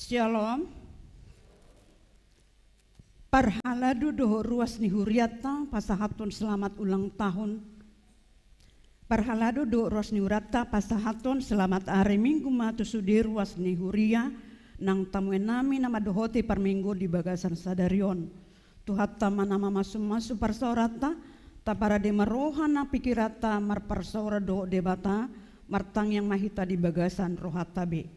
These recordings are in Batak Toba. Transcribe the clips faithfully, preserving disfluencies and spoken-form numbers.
Syalom. Parhalado dohot ruas ni hurianta pasahathon selamat ulang tahun. Parhalado dohot ruas ni hurianta pasahathon selamat ari Minggu ma tu sude ruas ni huria nang tamuenami na mandohoti parmingguon di bagasan sadari on. Tuhanta ma na mamasumasu parsaoranta, taparade ma roha nang pikiranta marparsaoran dohot Debata, martangiang ma hita di bagasan rohanta be.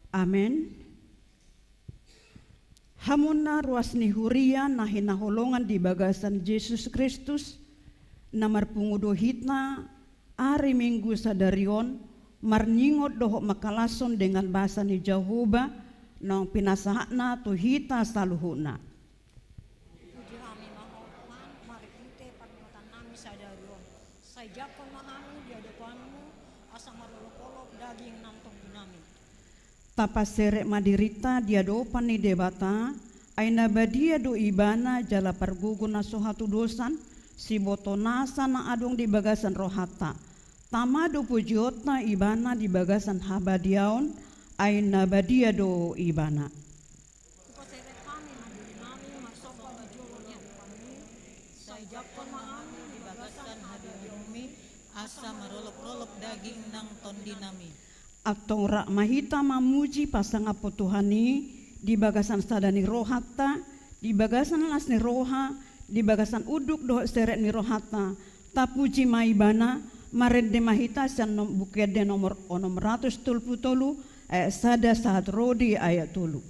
Amen. Hamuna ruas ni huria na hinaholongan di bagasan Jesus Kristus, na marpungu do hita ari Minggu sadari on, marningot dohot mangkalashon dengan basa ni Jahowa, naung pinasahatna tu hita saluhutna. Puji hami ma Ho Tuhan, marhite parningotan nami sadari on. Sai jamhor ma hami di adopanmu, asa marolopolop daging nang tondinami. Tapaseret ma dirinta di adopan ni Debata, ai na badia do Ibana jala pargogo na so hatudosan, siboto nasa na adong di bagasan rohanta. Tama do pujionta Ibana di bagasan habadiaon, ai na badia do Ibana. Hupaseret hami ma dirinami marsomba di jolo ni adopanmi, sai jamhor ma hami di bagasan habadiaonmi, asa marolopolop daging nang tondinami. Antong rap ma hita mamuji pasangaphon Tuhan i, di bagasan sada ni rohanta, di bagasan las ni roha, di bagasan unduk dohot serep ni rohanta, tapuji ma Ibana, marende ma hita sian nom-, Buku Ende nomor onom ratus tolu pulu tolu, ayat sada sahat ro di ayat tolu.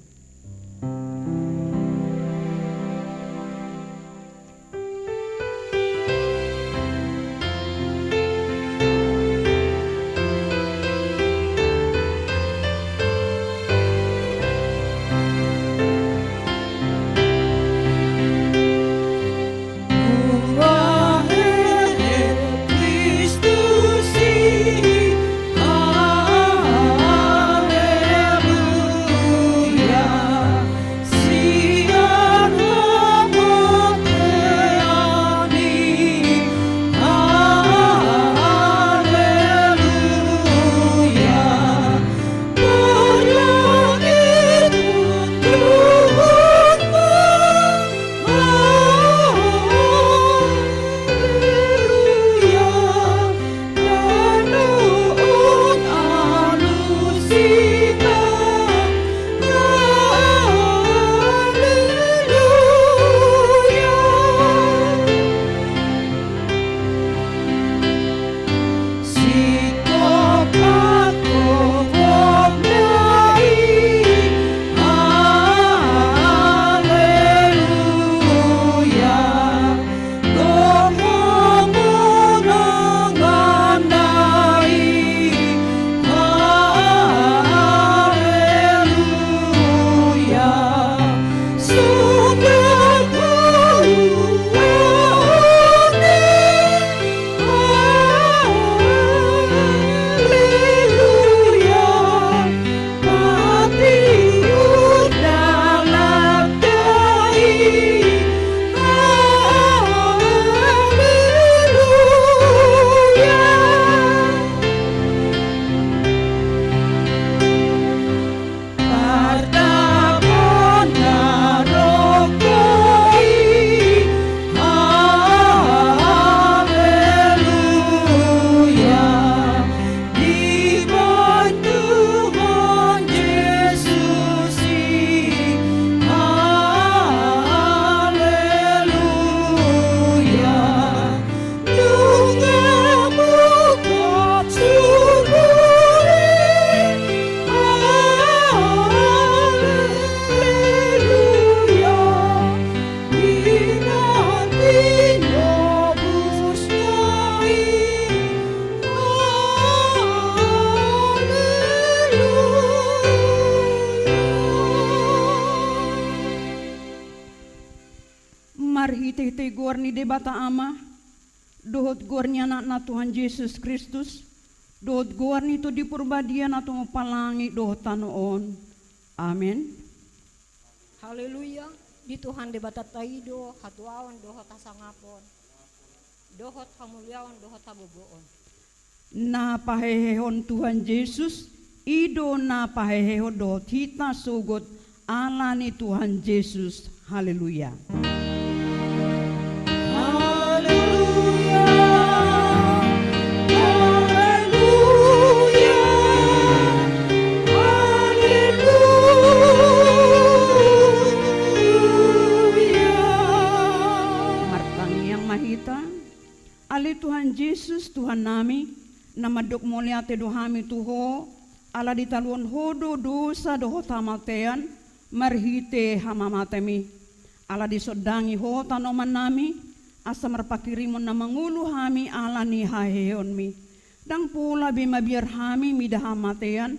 Marhitehite goar ni Debata Ama, dohot goar ni Anakna Tuhan Jesus Kristus, Dohot goar ni Tondi Porbadia na tumompa langit dohot tano on. Amen. Haleluya. Di Tuhan Debatanta i do hatuaon dohot hasangapon, dohot hamuliaon dohot hagogoon. Na pahehehon Tuhan Jesus, i do na pahehehon dohot hita sogot ala ni Tuhan Jesus. Haleluya. Haleluya. Haleluya. Haleluya. Martangiang ma hita. Ale Tuhan Jesus, Tuhannami, na mandok mauliate do hami tu Ho, ala ditaluhon Ho do dosa dohot hamatean, marhite hamamatem i. Ala disondangi Ho tanomannami, asa marpanghirimon na mangolu hami ala ni haheheonmi. Ndang pola be mabiar hami mida hamatean,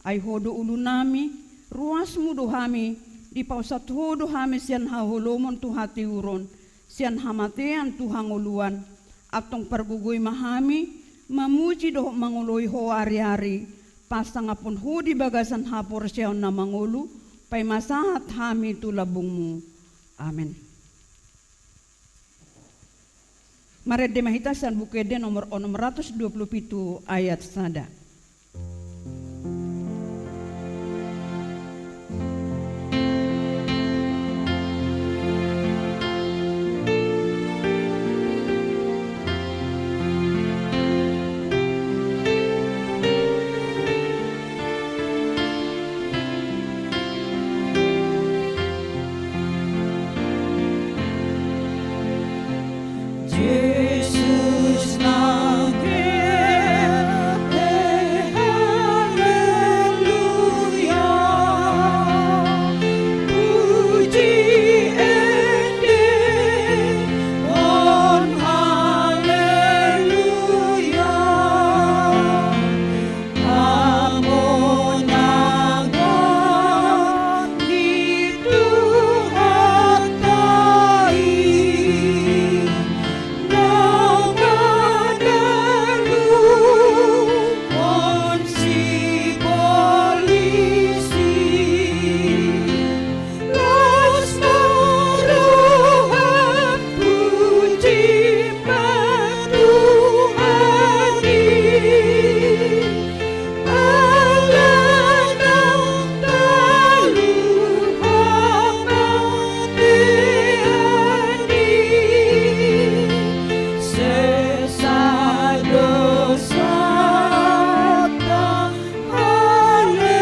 ai Ho do ulunami, ruasmu do hami, dipasahat Ho do hami sian haholomon tu hatiuron, sian hamatean tu hangoluan. Antong pargogoi ma hami, mamuji dohot mangoloi Ho ari-ari, pasangaphon Ho di bagasan haporseaon na mangolu, paima sahat hami tu lambungmu. Amen. Marende ma hita sian Buku Ende nomor onom ratus dua puluh pitu ayat sada.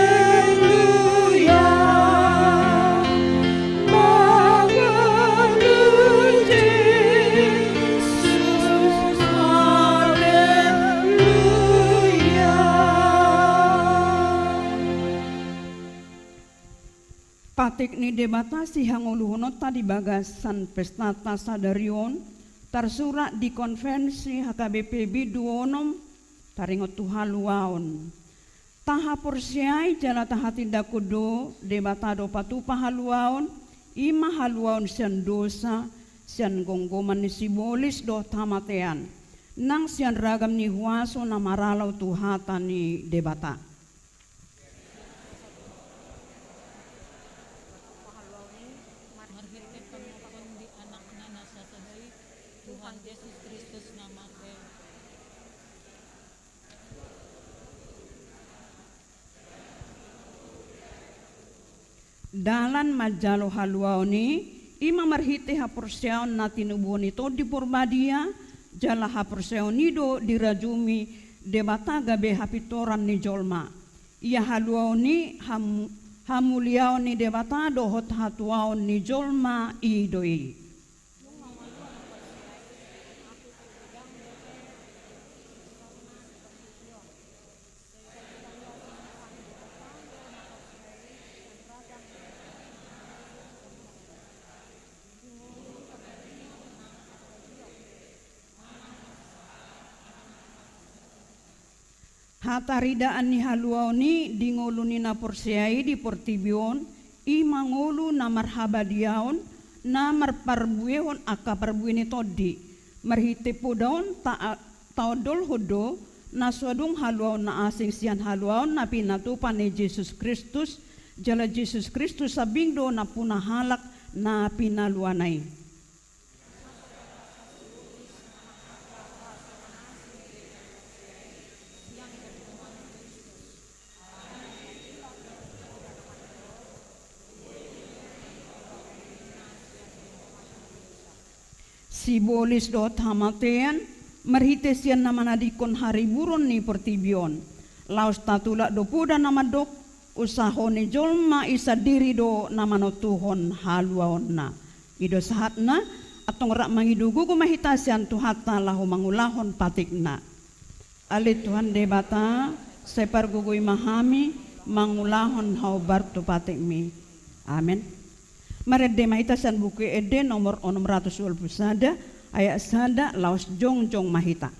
Haleluya. Mangolu Jesus. Haleluya. Patik ni Debata sihangoluhononta di bagasan pestanta sadari on, tarsurat di Konvensi H K B P bindu onom, taringot tu haluaon. Tahaporseai jala tahatindangkon do Debata do patupa haluaon, i ma haluaon sian dosa, sian gomgoman ni sibolis dohot hamatean, nang sian ragam ni huaso na maralo tu hata ni Debata. Marhite panguapan di Anakna na sasada i, Tuhan Jesus Kristus na mate. Dalan manjalo haluaon i, i ma marhite haporseaon na tinubuhon ni Tondi Porbadia, jala haporseaon i do dirajumi Debata gabe hapintoran ni jolma. Ia haluaon i ham-, hamuliaon ni Debata dohot hatuaon ni jolma i do i. Hataridaan ni haluaon i di ngolu ni na porsea i di portibi on, i ma ngolu na marhabadiaon, na marparbuehon angka parbue ni tondi. Marhite poda on ta-, taondolhon do Na so adong haluaonna asing sian haluaon na pinatupa ni Jesus Kristus, jala Jesus Kristus sambing do nampuna halak na pinaluana i. Sibolis dohot hamatean, marhite sian na manadingkon hariburon ni portibi on. Laos tatulak do poda na mandok, usaho ni jolma i sandiri do na manontuhon haluaonna. I do sahatna, antong rap mangido gogo ma hita sian Tuhanta laho mangulahon patikna. Ale Tuhan Debata, sai pargogoi ma hami mangulahon haombar tu patikmi. Amen. Marende ma hita sian Buku Ende nomor onom ratus ualu pulu sada, ayat sada, laos jongjong ma hita.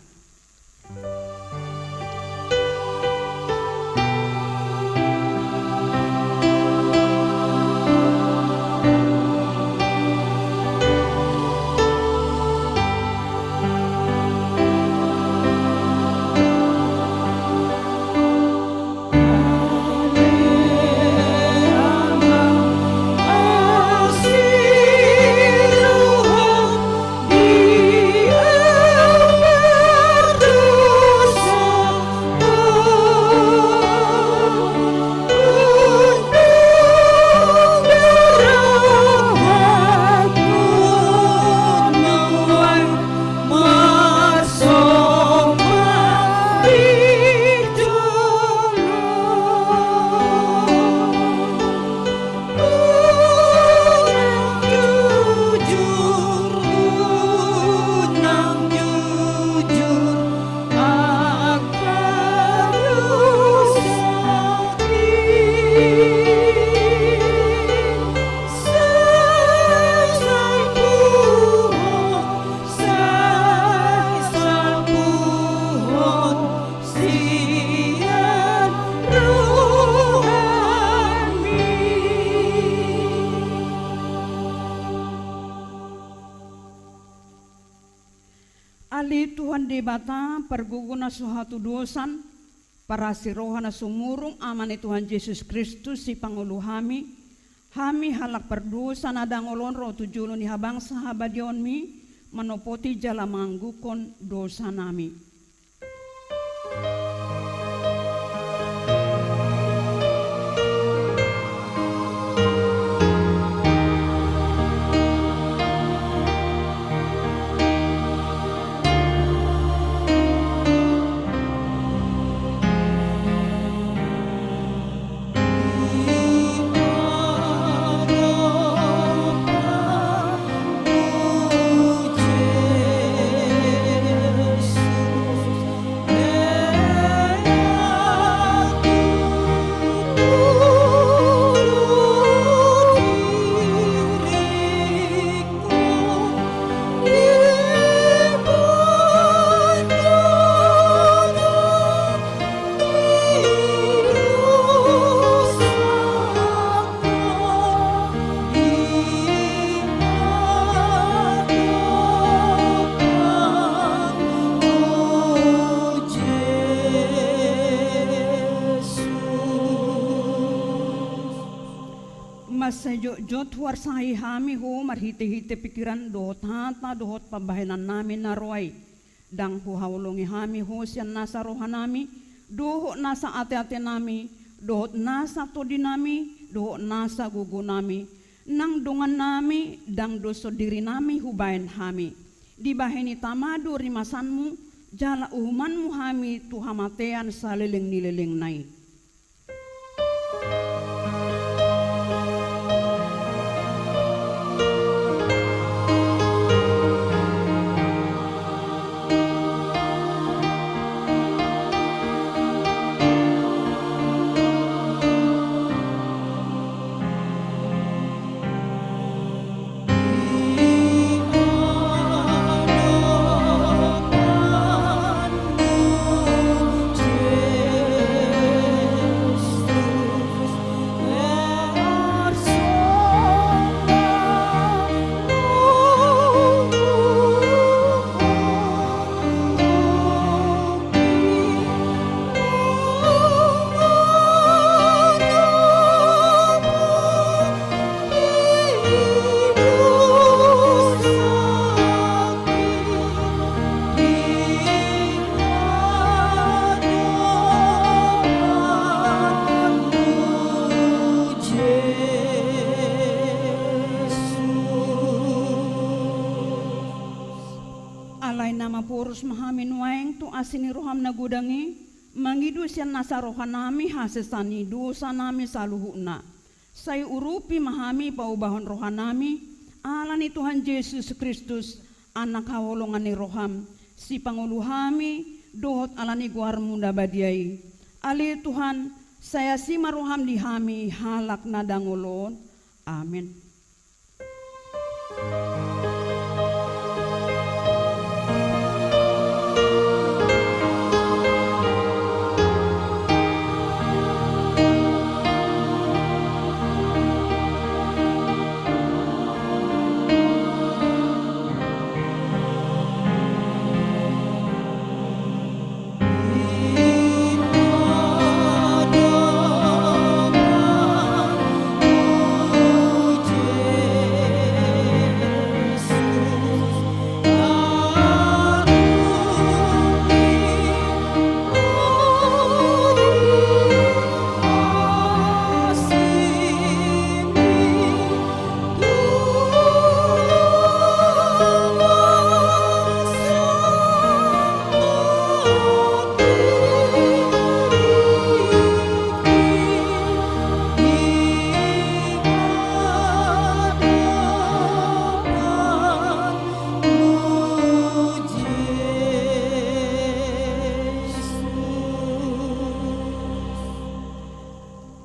Ale Tuhan Debata, pargogo na so hatudosan, parasi roha na sumurung, Ama ni Tuhan Jesus Kristus, sipangolu hami, hami halak pardosa na dangol on ro tu jolo ni habangsa habadiaonmi, manopoti jala mangangguhon dosanami. Mansai jotjot huarsahi hami Ho marhitehite pingkiran dohot hata dohot pambahenannami na roa i. Ndang huhaholongi hami Ho sian nasa rohanami, dohot nasa ateatenami, dohot nasa tondinami, dohot nasa gogonami, nang dongannami, ndang do sondirinami hubahen hami. Dibaheni Tama do rimasanmu, jala uhumanmu hami tu hamatean saleleng ni lelengna i. Maporus ma hami nuaeng tu asi ni roham na godang i, mangido sian nasa rohanami hasesaan ni dosanami saluhutna. Sai urupi ma hami paubahon rohanami, ala ni Tuhan Jesus Kristus, Anak haholongan ni roham, sipangolu hami, dohot ala ni goarmu na badia i. Ale Tuhan, sai asi ma roham di hami halak na dangol on. Amen.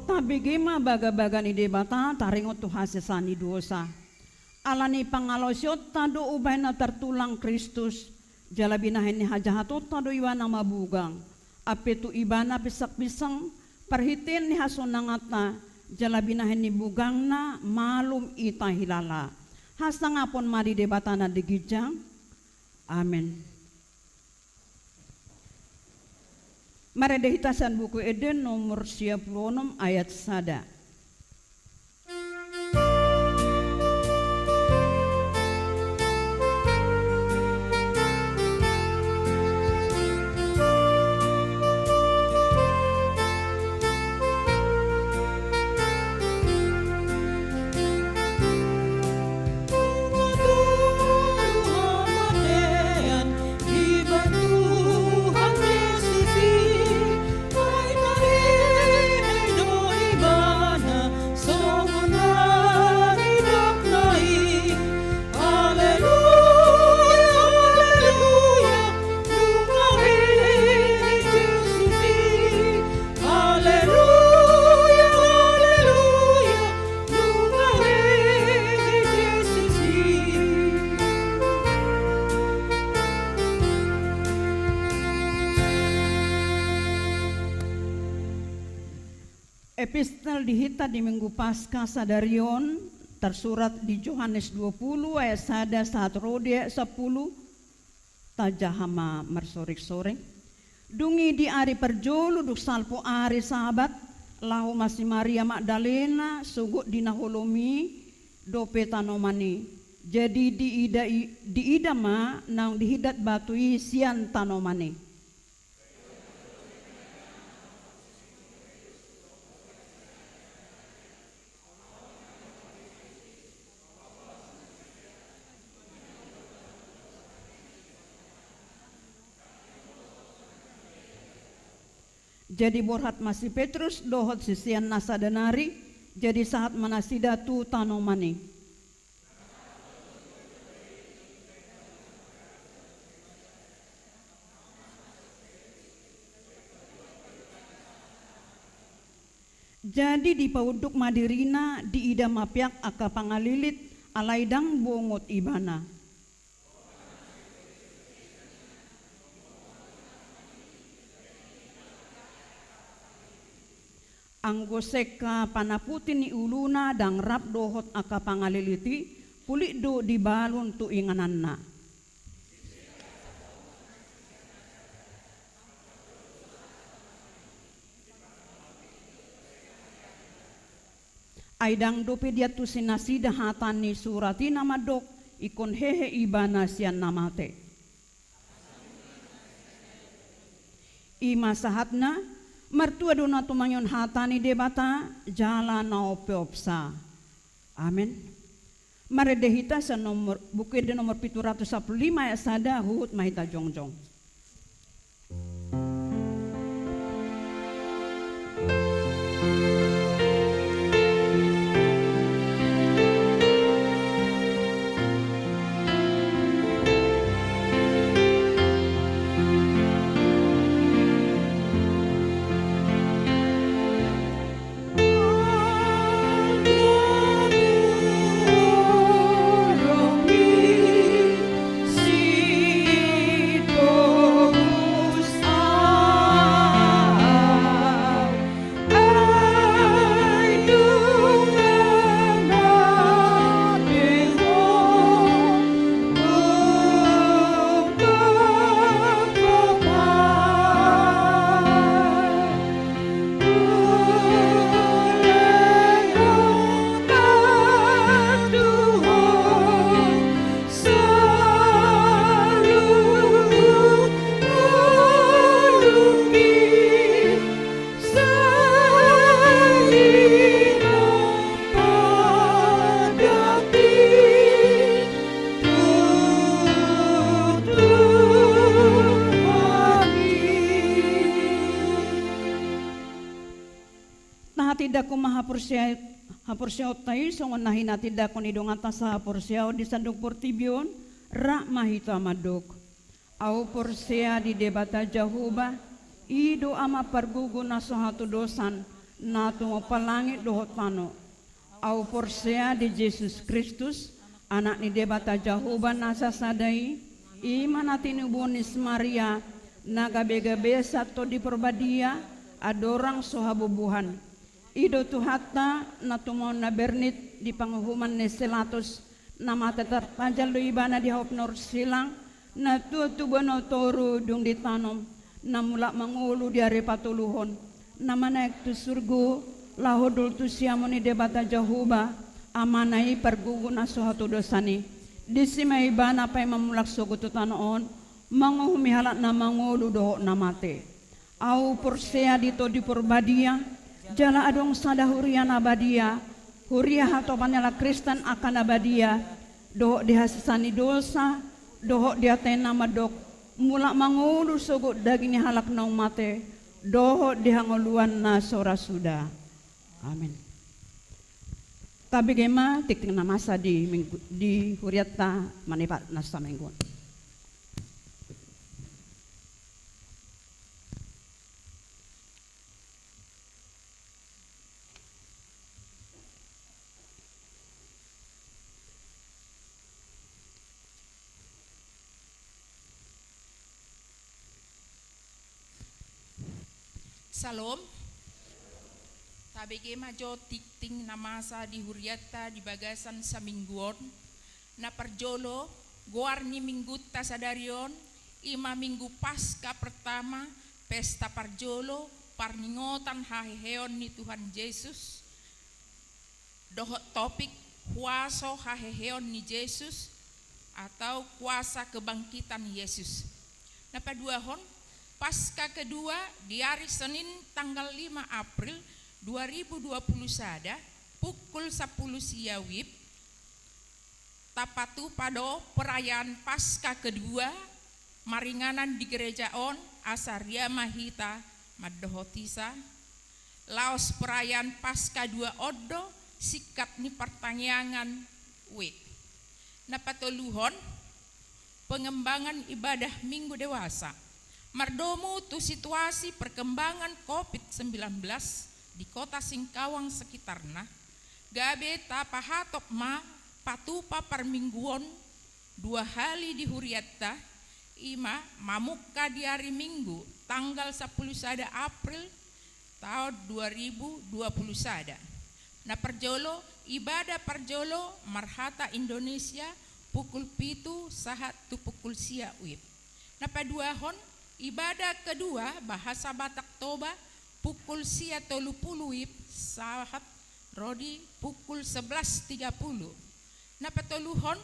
Tabege ma bagabaga ni Debata taringot tu hasesaan ni dosa. Ala ni pangalaosionta do umbahen na tartulang Kristus, jala binahen ni hajahatonta do Ibana mabugang. Ampe tu Ibana pisangpisang parhitean ni hasonanganta, jala binahen ni bugangna malum hita hilala. Hasangapon ma di Debata na di ginjang. Amen. Marende hita sian Buku Ende nomor sia pulu onom ayat sada. Haleluya, haleluya, nunga hehe Jesus i. Epistel di hita di Minggu Paskah sadari on tarsurat di Johannes dua pulu ayat sada sahat ro di ayat sampulu. Tajaha ma marsorengsoreng. Dung i di ari parjolo dung salpu ari Sabat, laho ma si Maria Magdalena sogot di na holom i dope tanoman i. Jadi diida i, diida ma naung dihindat batu i sian tanoman i. Jadi borhat ma si Petrus dohot sisean na sada nari, jadi sahat ma nasida tu tanoman i. Jadi dipaunduk ma dirina, diida ma peak angka pangalilit, alai ndang bongot ibana. Anggo sengka panaputi ni uluna ndang rap dohot angka pangalilit i, pulik do dibalun tu ingananna. Ai ndang dope diantusi nasida hata ni surat i na mandok, ingkon hehe ibana sian na mate. I ma sahatna, martua do na tumangihon hata ni Debata, jala na umpeopsa. Amen. Marende hita sian nomor, Buku Ende nomor pitu ratus sampulu lima ayat sada, huhut ma hita jongjong. Na hatindangkon ma haporse-, haporseaonta i songon na hinatindangkon ni donganta sahaporseaon di sandok portibi on, rap ma hita mandok. Ahu porsea di Debata Jahowa, i do Ama pargogo na so hatodosan, na tumompa langit dohot tano. Ahu porsea di Jesus Kristus, Anak ni Debata Jahowa na sasada i, i ma na tinubuhon ni si Maria, na gabe-gabe sian Tondi Porbadia, andorang so habubuhan. I do Tuhanta, na tumangihon na bernit di panguhuman ni si Latus, na mate tarpajal do Ibana di hahop na ursilang, na tubu-tubuan na toru dung ditanom, na mulak mangolu di ari patoluhon, na manaek tu surgo, laho hundul tu siamun ni Debata Jahowa, Amana i pargogo na so hatodosan i. Disi ma Ibana paima mulak sogot tu tano on, manguhumi halak na mangolu dohot na mate. Ahu porsea di Tondi Porbadia, jala adong sada huria na badia, huria hatopan ni halak Kristen angka na badia, dohot di hasesaan ni dosa, dohot di ate na mandok, mulak mangolu sogot daging ni halak naung mate, dohot di hangoluan na so ra suda. Amin. Tabege ma tingting na masa di minggu, di hurianta manipat na saminggu on. Salom. Tabege ma jo tingting na masa di hurianta di bagasan saminggu on. Na parjolo, goar ni minggunta sadari on, i ma Minggu Paska pertama, pesta parjolo, parningotan haheheon ni Tuhan Jesus. Dohot topik, huaso haheheon ni Jesus atau kuasa kebangkitan Yesus. Na paduahon, Paska kedua di ari Senin tanggal lima April dua ribu dua puluh sada, pukul sampulu sia wib, tapatupa do perayaan Paska kedua, maringanan di gereja on, asa riama hita mandohotisa, laos perayaan Paska dua on do singkat ni partangiangan wib. Na patoluhon, pengembangan ibadah Minggu Dewasa. Mardomu tu situasi perkembangan covid sembilan belas di Kota Singkawang sekitarna, gabe tapahatop ma patupa parmingguon dua hali di hurianta, i ma mamungka di ari Minggu tanggal sampulu sada April taon dua ribu dua puluh sada. Na parjolo, ibadah parjolo marhata Indonesia pukul pitu sahat tu pukul sia wib. Na paduahon, ibadah kedua bahasa Batak Toba pukul sia tolu pulu wib sahat ro di pukul sebelas tiga puluh. Na patoluhon,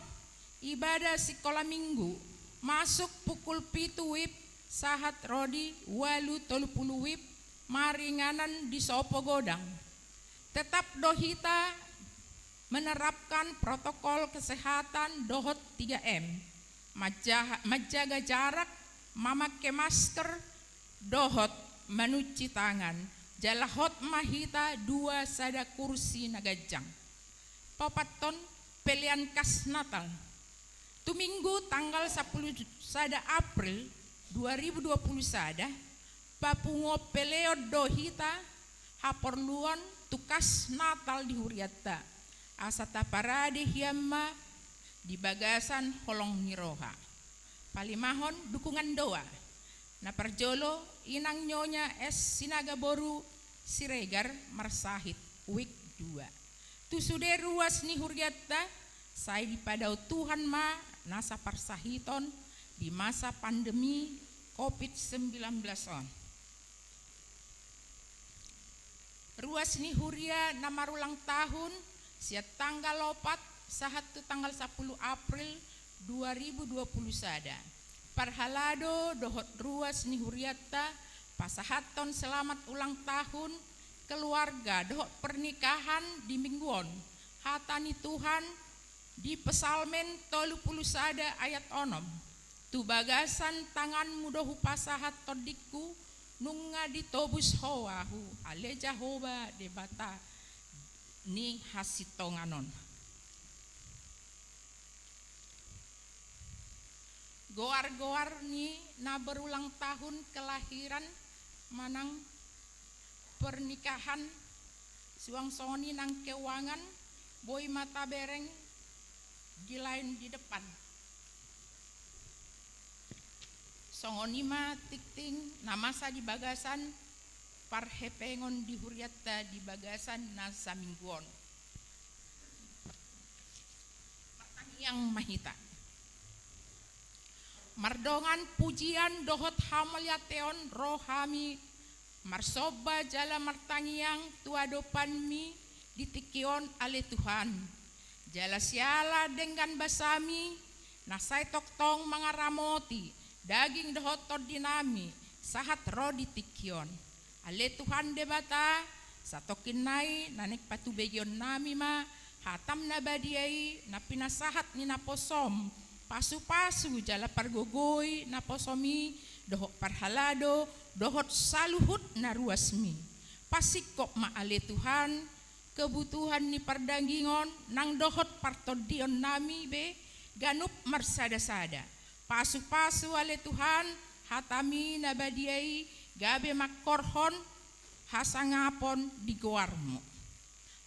ibadah sikola Minggu masuk pukul pitu wib sahat ro di ualu tolu pulu wib, maringanan di Sopo Godang. Tetap do hita menerapkan protokol kesehatan dohot tiga M, manjaha-, manjaga jarak, mamangke masker, dohot manuci tangan, jala hot ma hita dua sada kursi na ganjang. Paopathon, pelean kas Natal. Tu Minggu tanggal sampulu sada April dua ribu dua pulu sada, papunguon peleon do hita haporluon tu kas Natal di hurianta, asa taparade hian ma di bagasan holong ni roha. Palimahon, dukungan doa. Na parjolo, Inang Nyonya S Sinaga boru Siregar marsahit, week dua. Tu sude ruas ni hurianta, sai dipadao Tuhan ma nasa parsahiton di masa pandemi covid sembilan belas on. Ruas ni huria na marulang tahun, sian tanggal opat sahat tu tanggal sampulu April dua ribu dua pulu sada. Parhalado dohot ruas ni hurianta, pasahathon selamat ulang tahun keluarga dohot pernikahan di Minggu on. Hata ni Tuhan di Psalmen tolu pulu sada ayat onom: Tu bagasan tanganmu do hupasahat tondingku, nunga ditobus Ho ahu, ale Jahowa Debata ni hasintongan on. Goar-goar ni na berulang tahun kelahiran manang pernikahan, suang songon i nang keuangan, boi ma tabereng di lain di depan. Songon i ma tingting na masa di bagasan parhepengon di hurianta di bagasan na saminggu on. Martangiang ma hita. Mardongan pujian dohot hamauliateon ro hami marsomba jala martangiang tu adopanmi di tingki on, ale Tuhan. Jala siala denggan basami na sai tongtong mangaramoti daging dohot tondinami sahat ro di tingki on. Ale Tuhan Debata, satongkin nai naeng patubegeonnami ma hatam na badia i na pinasahat ni naposom, pasu-pasu jala pargogoi naposom i dohot parhalado dohot saluhut na ruasmi. Pasingkop ma ale Tuhan kebutuhan ni pardagingon nang dohot partondionnami be ganup marsada-sada. Pasu-pasu ale Tuhan hatami na badia i gabe mangkorhon hasangapon di goarmu.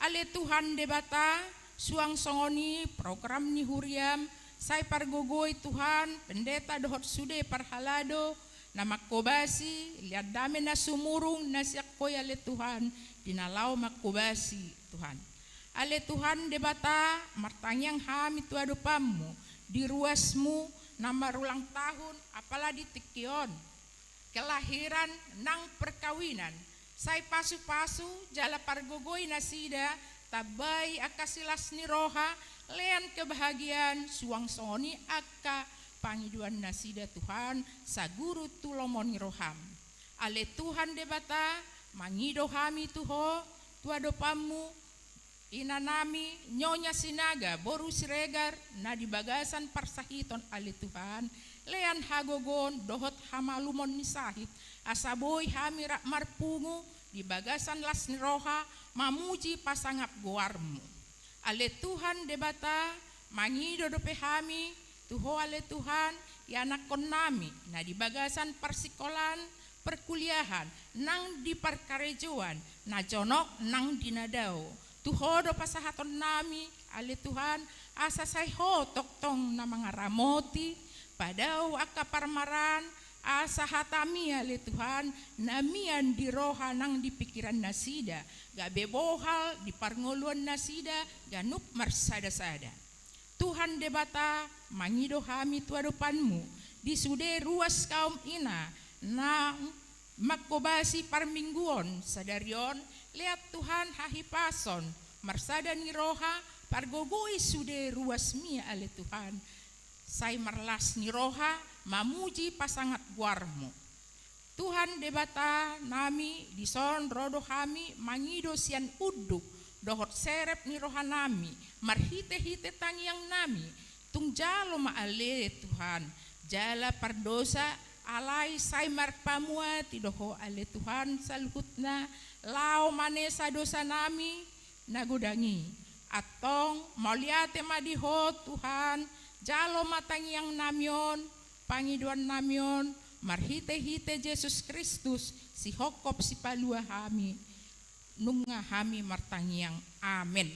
Ale Tuhan Debata, suang songon i program ni huriam, sai pargogoi Tuhan pendeta dohot sude parhalado na mangkobasi liat dame na sumurung na sian Ho i ale Tuhan, di na laho mangkobasi Tuhan. Ale Tuhan Debata, martangiang hami tu adopanmu di ruasmu na marulang tahun apala di tingki on kelahiran nang perkawinan, sai pasu-pasu jala pargogoi nasida, tambai angka silas ni roha, lean kebahagiaan suang songon i angka pangidoan nasida Tuhan, saguru tu lomo ni roham. Ale Tuhan Debata, mangido hami tu Ho, tu adopanmu, inanami Nyonya Sinaga boru Siregar na di bagasan parsahiton ale Tuhan, lean hagogoon dohot hamalumon ni sahit, asa boi hami rap marpungu di bagasan las ni roha mamuji pasangap goarmu. Ale Tuhan Debata, mangido dope hami tu Ho ale Tuhan, ianakkonnami na di bagasan parsikolaan, perkuliahan, nang di parkarejoan, na jonok nang di na dao. Tu Ho do pasahatonnami ale Tuhan, asa sai Ho tongtong na mangaramoti, padao angka parmaraan, asa hatami ale Tuhan na mian di roha nang di pingkiran nasida, gabe bohal di parngoluan nasida ganup marsada-sada. Tuhan Debata, mangido hami tu adopanmu di sude ruas kaum ina na mangkobasi parmingguon sadari on, lean Tuhan hahipason marsada ni roha, pargogoi sude ruasmi ale Tuhan, sai marlas ni roha mamuji pasangap goarmu. Tuhan Debata nami, dison ro do hami mangido sian unduk dohot serep ni rohanami, marhite-hite tangiangnami, tung jalo ma ale Tuhan, jala pardosa, alai sai marpamuati do Ho ale Tuhan saluhutna, laho manesa dosanami na godang i. Antong, mauliate ma di Ho Tuhan, jalo ma tangiangnami on, pangidoannami on, marhite-hite Jesus Kristus, sihophop sipalua hami, nunga hami martangiang. Amen.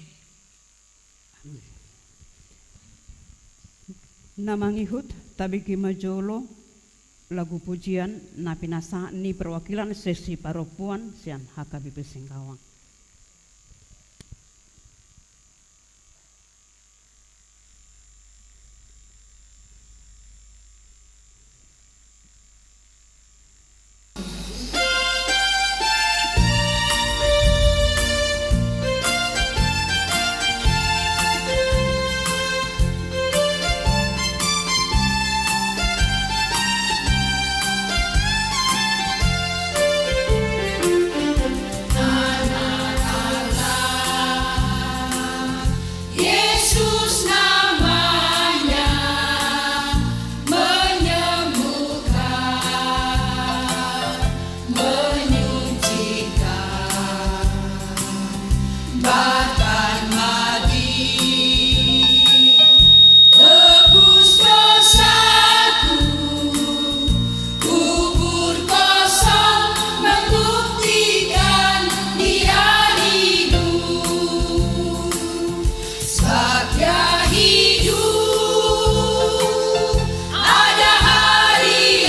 Na mangihut, tabege ma jolo lagu pujian na pinasahat ni perwakilan seksi parompuan sian H K B P Singkawang. Yesus namanya menyembuhkan, menyucikan, bahkan mati tebus dosaku. Kubur kosong membuktikan Dia hidup. Sebab Dia hidup, ada hari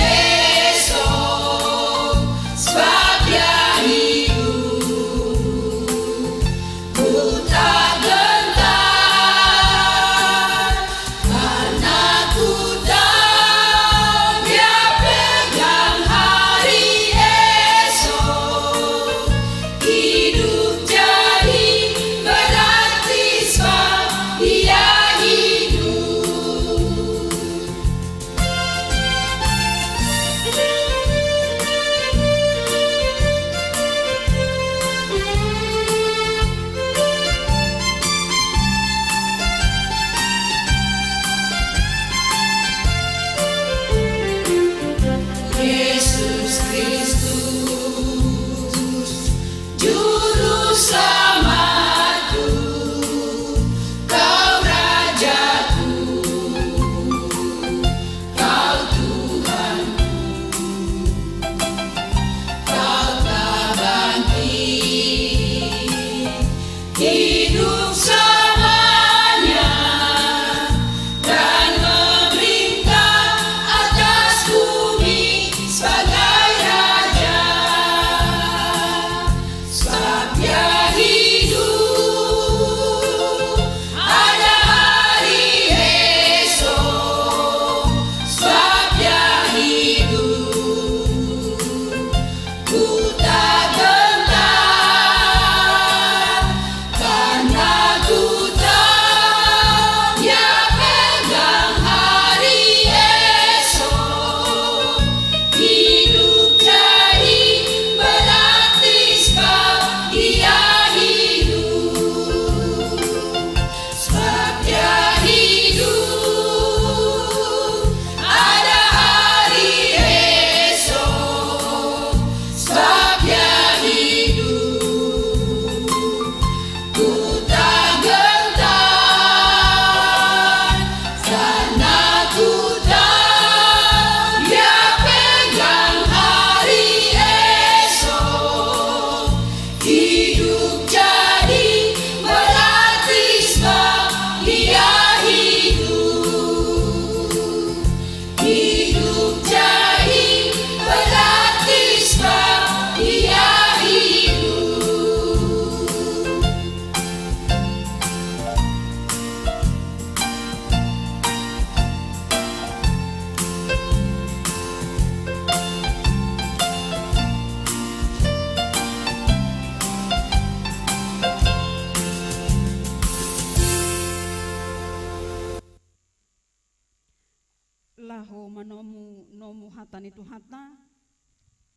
esok. Sebab Dia hidup, ku tak gentar. Karena ku tahu Dia pegang hari esok. Hidup jadi berarti sebab Dia hidup. Yesus Kristus, Juru Selamatku, Kau Rajaku, Kau Tuhanku, Kau telah bangkit hidup selamanya dan memerintah atas bumi sebagai Raja. Sebab Dia hidup, ada hari esok. Sebab Dia hidup, ku tak gentar. Karena ku tahu Dia pegang hari esok. Hidup jadi berarti sebab Dia hidup. Sebab Dia hidup, ada hari esok. Sebab Dia hidup, ku tak gentar. Karena ku tahu Dia pegang hari esok. Hidup jadi berarti sebab Dia hidup. Hidup jadi berarti sebab Dia hidup. Laho manomu nomu hata ni Tuhanta,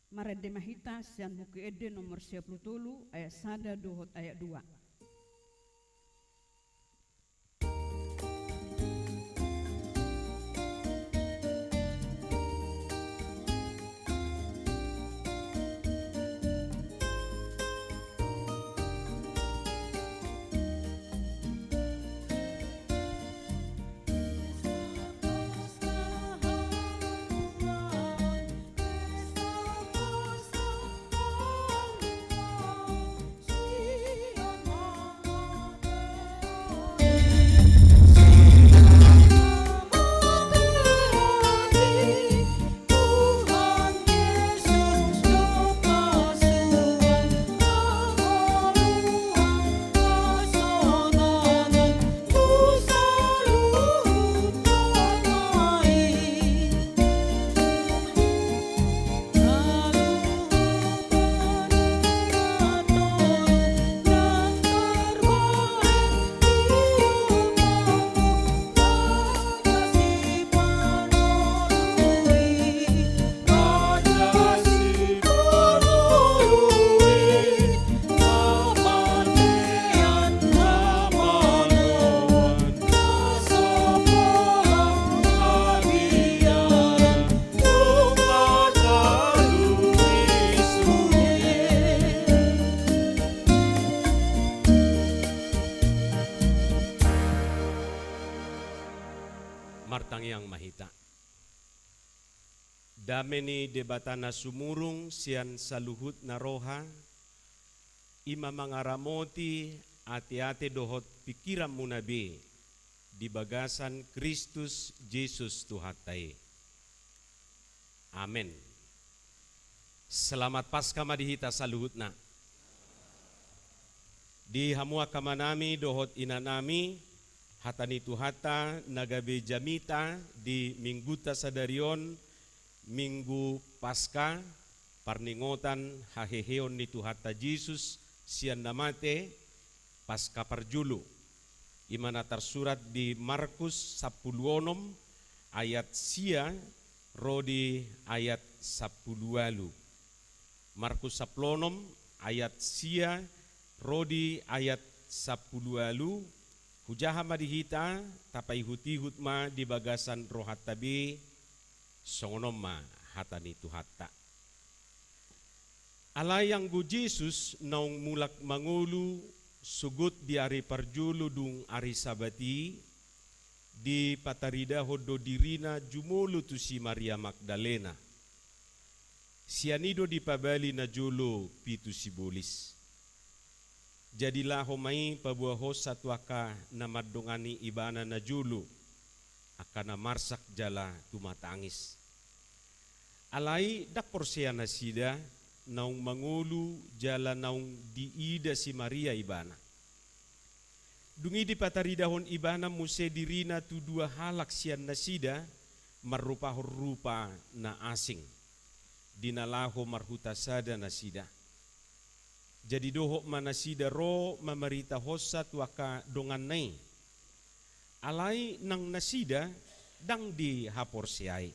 marende ma hita sian Buku Ende nomor sia pulu tolu, ayat sada dohot ayat dua. Martangiang ma hita. Dame ni Debata na sumurung sian saluhutna roha, i ma mangaramoti ateate dohot pingkiranmuna be di bagasan Kristus Jesus Tuhanta i. Amen. Selamat Paskah ma di hita saluhutna. Di hamu angka amanami dohot inanami, hata ni Tuhanta na gabe jamita di minggunta sadari on, Minggu Paskah, parningotan haheheon ni Tuhanta Jesus sian na mate, Paskah parjolo. I ma na tarsurat di Markus sampulu onom ayat sia ro di ayat sampulu ualu. Markus sampulu onom ayat sia ro di ayat sampulu ualu. Hujaha ma di hita, tapaihut-ihut ma di bagasan rohanta be. Songon on ma hata ni Tuhanta. Alai anggo Jesus naung mulak mangolu, sogot di ari parjolo dung ari Sabat i, dipataridahon do dirina jumolo tu si Maria Magdalena. Sian i do dipabali najolo pitu sibolis. Jadi laho ma i paboahonsa tu angka na mandongani ibana najolo, angka na marsak jala tumatangis. Alai ndang porsea nasida naung mangolu jala naung diida si Maria ibana. Dung i dipataridahon ibana muse dirina tu dua halak sian nasida, marrupahon rupa na asing, di na laho marhuta sada nasida. Jadi dohot ma nasida ro mamaritahonsa tu angka donganna i. Alai nang nasida ndang dihaporseai.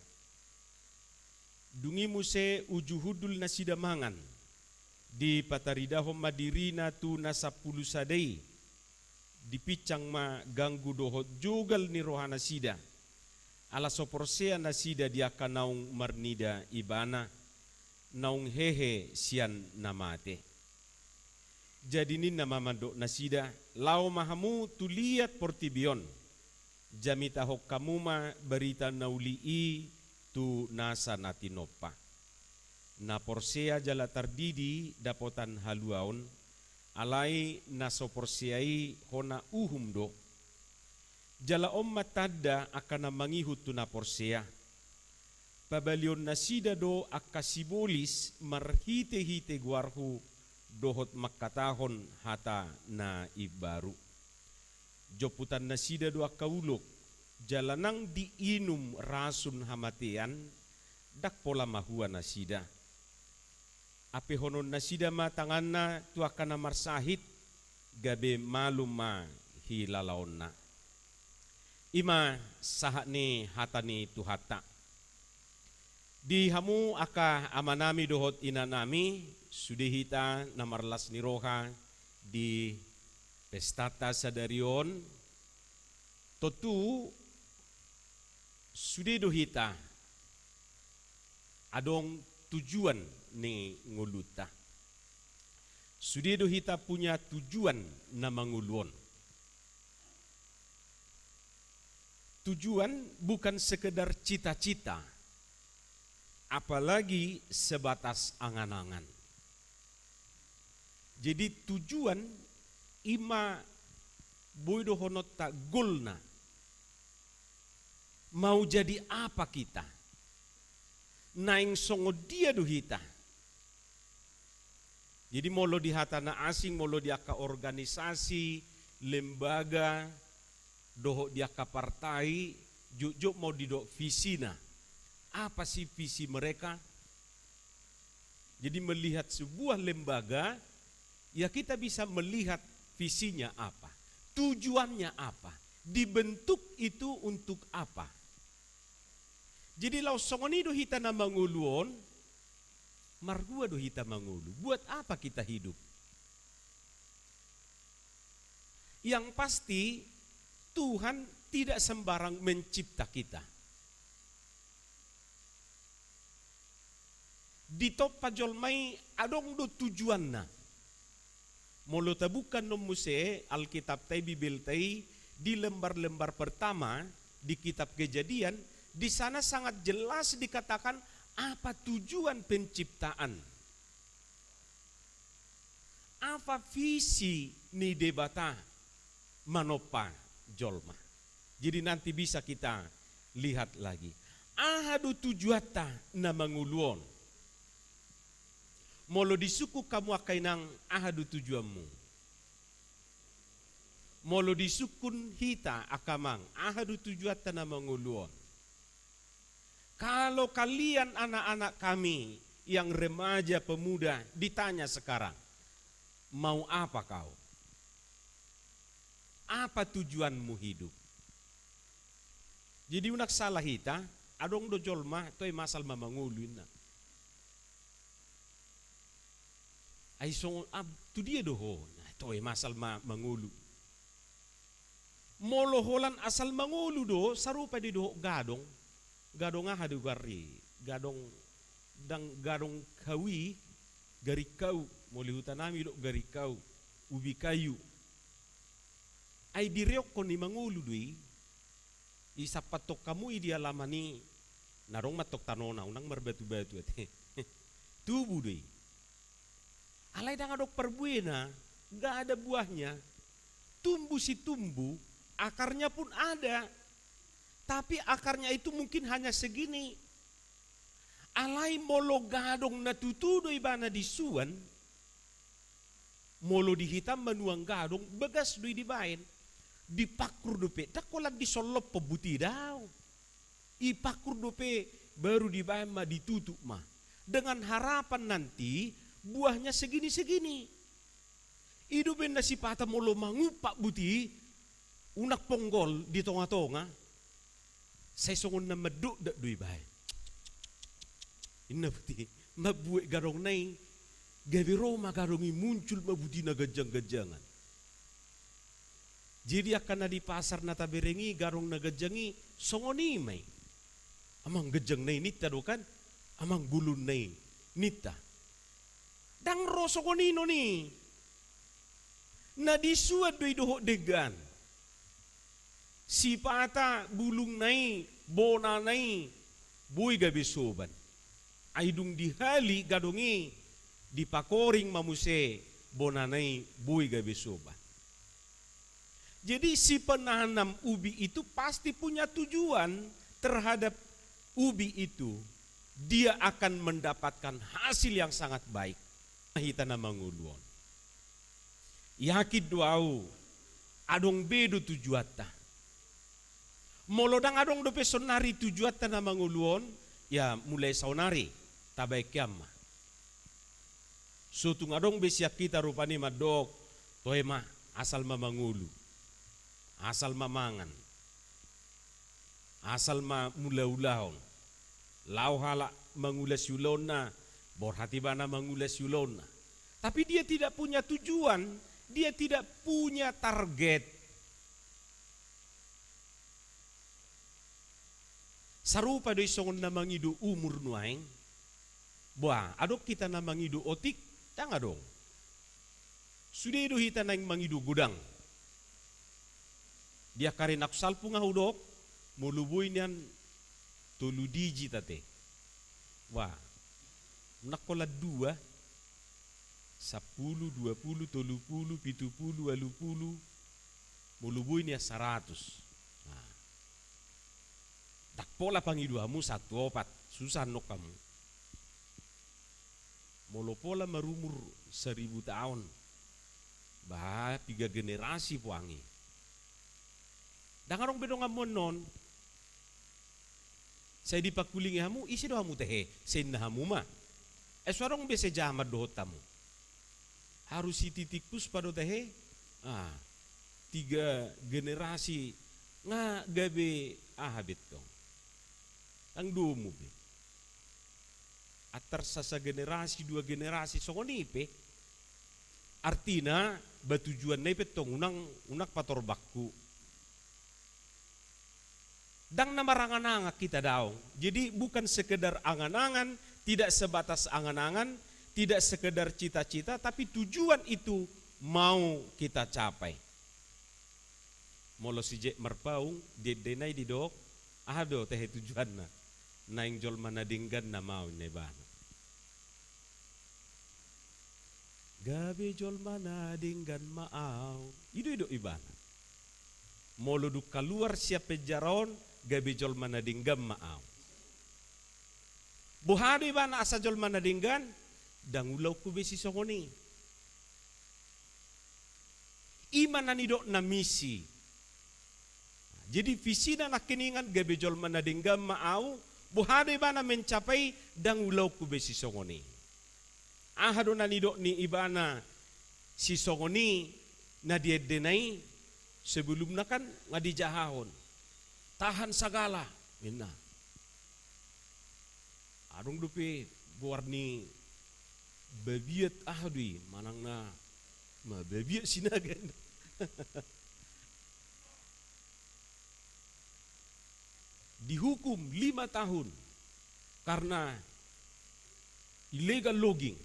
Dung i muse uju hundul nasida mangan. Dipataridahon ma dirina tu na sampulu sada i. Dipinsang ma ganggu dohot jogal ni rohanasida. Ala so porsea nasida di angka naung marnida ibana, naung hehe sian na mate. Jadi ninna ma mandok nasida, laho ma hamu tu liat portibi on, jamitahon hamu ma barita na uli i tu nasa na tinompa. Na porsea jala tardidi dapotan haluaon, alai na so porsea i hona uhum do. Jala on ma tanda angka na mangihut tu na porsea. Pabalion nasida do angka sibolis marhite-hite goarhu dohot mangkatahon hata na imbaru. Jomputan nasida do angka ulok, jala nang diinum rasun hamatean, ndang pola mahua nasida. Ampehonon nasida ma tanganna tu angka na marsahit, gabe malum ma hilalaonna. I ma sahat ni hata ni Tuhanta. Di hamu angka amanami dohot inanami, sude hita na marlas ni roha di pestanta sadari on, tontu sude do hita adong tujuan ni ngolunta. Sude do hita punya tujuan na mangolu on. Tujuan bukan sekedar cita-cita, apalagi sebatas angan-angan. Jadi tujuan i ma boi dohononta golna. Mau jadi apa kita? Naeng songon dia do hita? Jadi molo di hata na asing, molo di angka organisasi, lembaga, dohot di angka partai, jotjot mau didok visina. Apa sih visi mereka? Jadi melihat sebuah lembaga, ya kita bisa melihat visinya apa, tujuannya apa, dibentuk itu untuk apa. Jadi laos songon i do hita na mangolu on, marhua do hita mangolu, buat apa kita hidup? Yang pasti, Tuhan tidak sembarang mencipta kita. Ditompa jolma i adong do tujuanna. Molo tabuka annon muse Alkitabta i, Bibelta i, di lembar-lembar pertama, Di kitab Kejadian, di sana sangat jelas dikatakan apa tujuan penciptaan. Apa visi ni Debata manompa jolma. Jadi nanti bisa kita lihat lagi. Aha do tujuanta na mangolu on? Molo disungkun hamu angka inang, aha do tujuanmu? Molo disungkun hita angka amang, aha do tujuanta na mangolu on? Kalau kalian anak-anak kami yang remaja, pemuda, ditanya sekarang, "Mau apa kau? Apa tujuanmu hidup?" Jadi unang salah hita, adong do jolma, toe ma asal ma mangolu inna. Ai songon, ah, tu dia do ho? Nah, toe ma asal ma mangolu. Molo holan asal mangolu do, sarupa do i dohot gadong. Gadong aha do i? Gadong, ndang gadong hau i, garikau. Molo di huta nami do garikau, ubi kayu. Ai direokkon i mangolu do i. Isampathon hamu i di alaman i, na adong ma antong tanona, unang marbatu-batu ate. Tubu do i. Alai ndang adong parbuena, nggak ada buahnya. Tumbuh sih tumbuh, akarnya pun ada. Tapi akarnya itu mungkin hanya segini. Alai molo gadong na tutu do ibana disuan, molo di hita manuang gadong, bagas do i dibaen. Dipangkur dope, ndang holan disollophon buti, daong. Dipangkur dope, baru dibaen ma, ditutup ma. Dengan harapan nanti buahnya segini-segini. I do umbahen na sipata molo mangumpat buti, unang ponggol di tonga-tonga, sai songon na mandokdok do ibaen. Inna buti, mambuat gadongna i, gabe ro ma gadong i, muncul ma buti na ganjang-ganjangan. Jadi angka na di pasar na tabereng i, gadong na ganjang i, songon i ma i. Amang, ganjangna i ninta do kan? Amang, golonna i ninta. Ndang ro songon i non i. Na disuan do i dohot denggan. Sipata bulungna i, bonana i, boi gabe soban. Ai dung dihali gadong i, dipakoring ma muse bonana i, boi gabe soban. Jadi si penanam ubi itu pasti punya tujuan terhadap ubi itu. Dia akan mendapatkan hasil yang sangat baik. Hita na mangolu on. Yakin do au, adong be do tujuanta. Molo ndang adong dope saonari tujuanta na mangolu on, ya mulai saonari, tabaen hian ma. So tung adong be sian hita rupani mandok, toe ma, asal ma mangolu. Asal ma mangan. Asal ma mangula ulaon. Laho halak mangula siulaonna, borhat ibana mangula siulaonna. Tapi dia tidak punya tujuan, dia tidak punya target. Sarupa do i songon na mangido umur nuaeng. Boa, adong hita na mangido otik? Ndang adong. Sude do hita naeng mangido godang. Di angka ari na salpu nga hudok, molo boi nian tolu digit ate. Wah, unang holan dua, sampulu, dua pulu, tolu pulu, pitu pulu, ualu pulu, molo boi nian saratus. Nah. Ndang pola pangido hamu sahat tu opat, susah annon hamu. Molo pola marumur saribu taon, bah, piga generasi poang i. Ndang adong be donganmu annon. Sai dipangkulingi hamu, ise do hamu tehe, sai ninna hamu ma. Ai so adong be sejaman dohot hamu. Harus si Titik Puspa do tehe. Ah, tiga generasi nga gabe aha be tong. Ndang domu be. Antar sa, sagenerasi, dua generasi, songon i pe. Artina, ba tujuanna i pe tong unang, unang patorbangku. Ndang na marangan-angan hita daong. Jadi bukan sekedar angan-angan, tidak sebatas angan-angan, tidak sekedar cita-cita, tapi tujuan itu mau kita capai. Molo si Jack Marpaung, di ende nai didok, aha do tahe tujuanna? Naeng jolma na denggan nama au, ninna ibana. Gabe jolma na denggan ma au. I do didok ibana. Molo dung kaluar sian penjara on, gabe jolma na denggan ma au. Boha do ibana asa jolma na denggan? Ndang ulaonku be sisongon i. I ma na nidokna misi. Jadi visina nangkiningan gabe jolma na denggan ma au, boha do ibana mencapai, ndang ulaonku be sisongon i. Aha do na nidok ni ibana sisongon i na di endena i? Sebelumna kan nga dijahahon. Tahan sagala, ninna. Adong dope goar ni babiat, aha do i, manang na, ma, babiat Sinaga. Dihukum lima tahun karena illegal logging.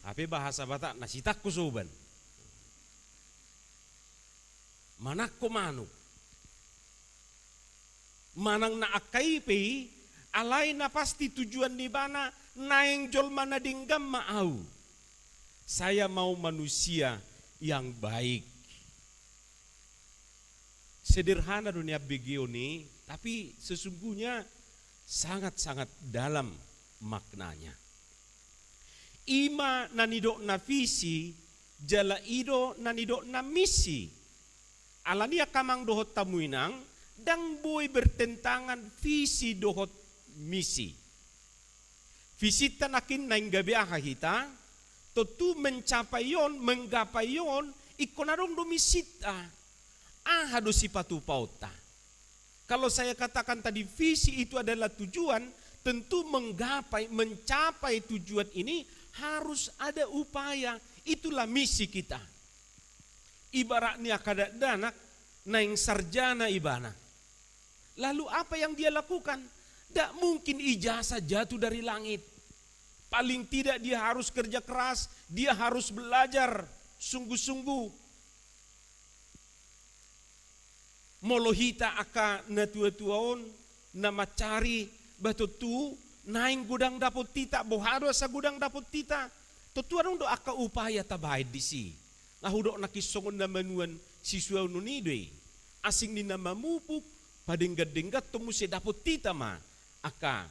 Hape bahasa Batak na sitangko soban. Manangko manuk. Manang na angka i pe i, alai na pasti tujuan ni ibana naeng jolma na denggan ma au. Saya mau manusia yang baik. Sederhana do nian begeon i, tapi sesungguhnya sangat-sangat dalam maknanya. I ma na nidokna visi, jala i do na nidokna misi. Alani i angka amang dohot hamu inang, ndang boi bertentangan visi dohot misi. Visinta nangkin naeng gabe aha hita, tontu mencapai on, menggapai on, ingkon adong do misinta. Aha do sipatupaonta? Kalau saya katakan tadi visi itu adalah tujuan, tentu menggapai, mencapai tujuan ini harus ada upaya. Itulah misi kita. Ibarat ni angka dakdanak naeng sarjana ibana. Lalu apa yang dia lakukan? Ndak mungkin ijazah jatuh dari langit. Paling tidak dia harus kerja keras, dia harus belajar sungguh-sungguh. Molo hita angka na tua-tua on, na mansari, bah tontu naeng godang dapot hita, boha do asa godang dapot hita. Tontu adong do angka upaya tabaen disi. Nga hudok nangkin songon na manuan sisuaon on i do i. Asing ni na mamupuk, padenggan-dengganhon muse dapot hita ma angka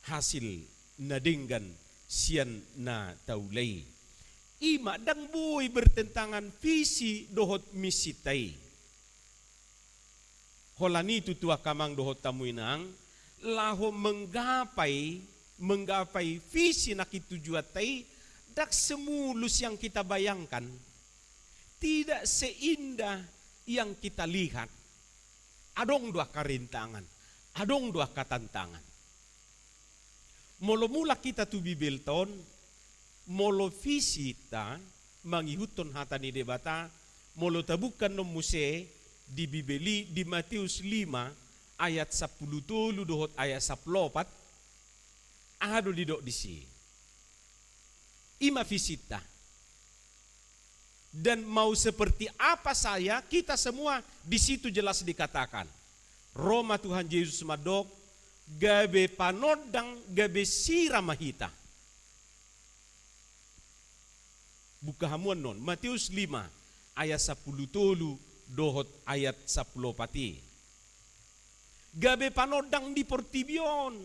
hasil na denggan sian na taula i. I ma ndang boi bertentangan visi dohot misinta i. Holan i tutu angka amang dohot hamu inang, laho menggapai, menggapai visi nangkin tujuanta i, ndang semulus yang kita bayangkan, tidak seindah yang kita lihat. Adong do angka rintangan, adong do angka tantangan. Molo mulak hita tu Bibelta on, molo visita mangihuthon hata ni Debata, molo tabuka annon muse di Bibel i, di Mateus lima ayat sampulu tolu dohot ayat sampulu opat, aha do didok disi? I ma visinta. Dan mau seperti apa saya, kita semua, di situ jelas dikatakan. Ro ma Tuhan Jesus mandok, gabe panondang, gabe sira ma hita. Buka hamu annon, Mateus lima, ayat sampulu tolu dohot ayat sampulu opat i. Gabe panondang di portibi on.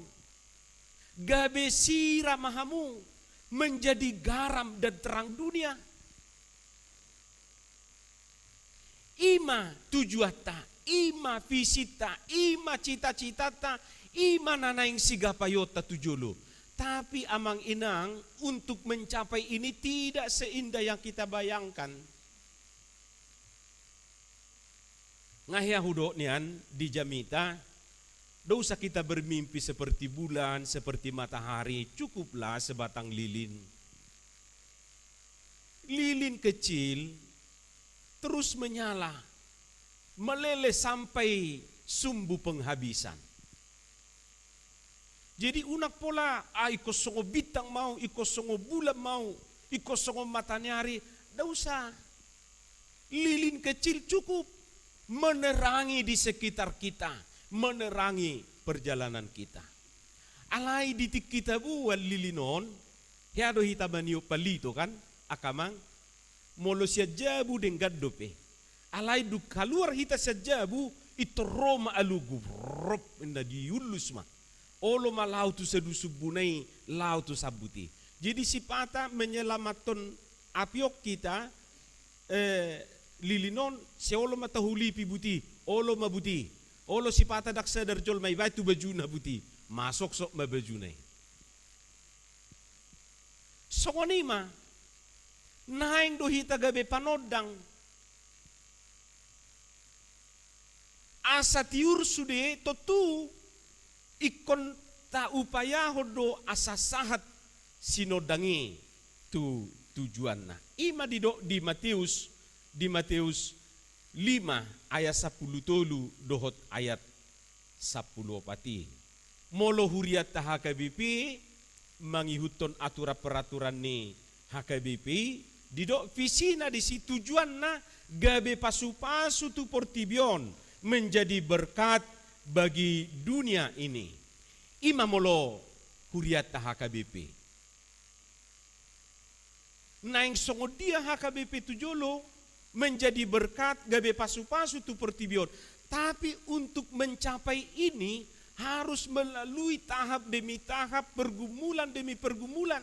Gabe sira ma hamu, menjadi garam dan terang dunia. I ma tujuanta, i ma visinta, i ma cita-citanta, i ma na naeng sigapaionta tu jolo. Tapi amang inang, untuk mencapai ini tidak seindah yang kita bayangkan. Nga hea hudok nian di jamita, ndak usah kita bermimpi seperti bulan, seperti matahari, cukuplah sebatang lilin. Lilin kecil terus menyala, meleleh sampai sumbu penghabisan. Jadi unang pola, ah, ingkon songon bintang ma au, ingkon songon bulan ma au, ingkon songon mataniari, ndak usah. Lilin kecil cukup. menerangi di sekitar kita, menerangi perjalanan kita. Alai di tingki tabuan lilin on, hea do hita maniop palito kan, angka amang, molo sian jabu denggan dope. Alai dung kaluar hita sian jabu, pintor ro ma alu gubrop, inna diullus ma. Olo ma laho tu sadusumbu na i, laho tu sambut i. Jadi sipata menyelamathon apion hita, eh, lilin on, sai olo ma tahulipi buti, olo ma buti. Olo sipata ndang sadar jolma i, baen tu bajuna buti. Masoksok ma bajuna i. Songon i ma, naeng do hita gabe panondang. Asa tiur sude tontu ingkon taupayahon do asa sahat sinondang i tu tujuanna. I ma didok di Mateus, di Mateus lima ayat sampulu tolu dohot ayat sampulu opat i. Molo hurianta H K B P mangihuthon aturan peraturan ni H K B P i, didok visina disi, tujuanna gabe pasupasu tu portibi on, menjadi berkat bagi dunia ini. I ma molo hurianta H K B P. Naeng songon dia H K B P tu jolo menjadi berkat, gabe pasupasu tu portibi on. Tapi untuk mencapai ini harus melalui tahap demi tahap, pergumulan demi pergumulan.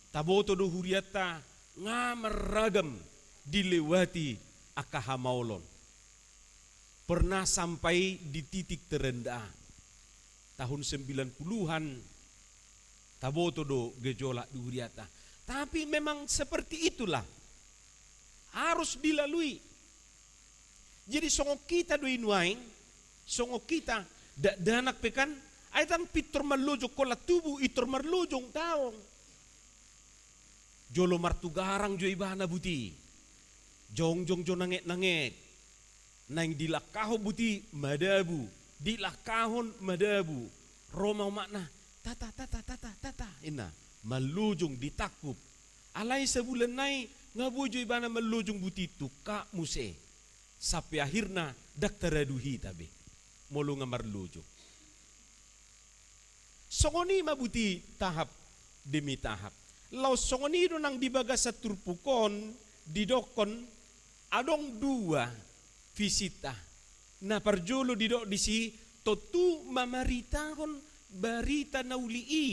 Taboto do hurianta nga marragam dilewati angka hamaolon. Pernah sampai di titik terendah. Tahun sembilan puluhan, taboto do gejolak di hurianta. Tapi memang seperti itulah. Harus dilalui. Jadi songon hita do i nuaeng, songon hita, dakdanak pe kan, ai ndang pintor marlojong holan tubu, pintor marlojong daong. Jolo martugarang jo ibana buti. Jongjong jo nangek-nangek. Naeng dilangkahon buti, madabu. Dilangkahon, madabu. Ro ma omakna, "Tata, tata, tata, tata," inna. Marlojong, ditangkup. Alai sabulan nai nga boi jo ibana marlojong buti, tungkap muse. Sampe akhirna ndang taradu hita be molo nga marlojong. Songon i ma buti tahap demi tahap. Laos songon i do nang di bagasan turpuk on didokkon adong dua visinta. Na parjolo didok disi tontu mamaritahon barita na uli i.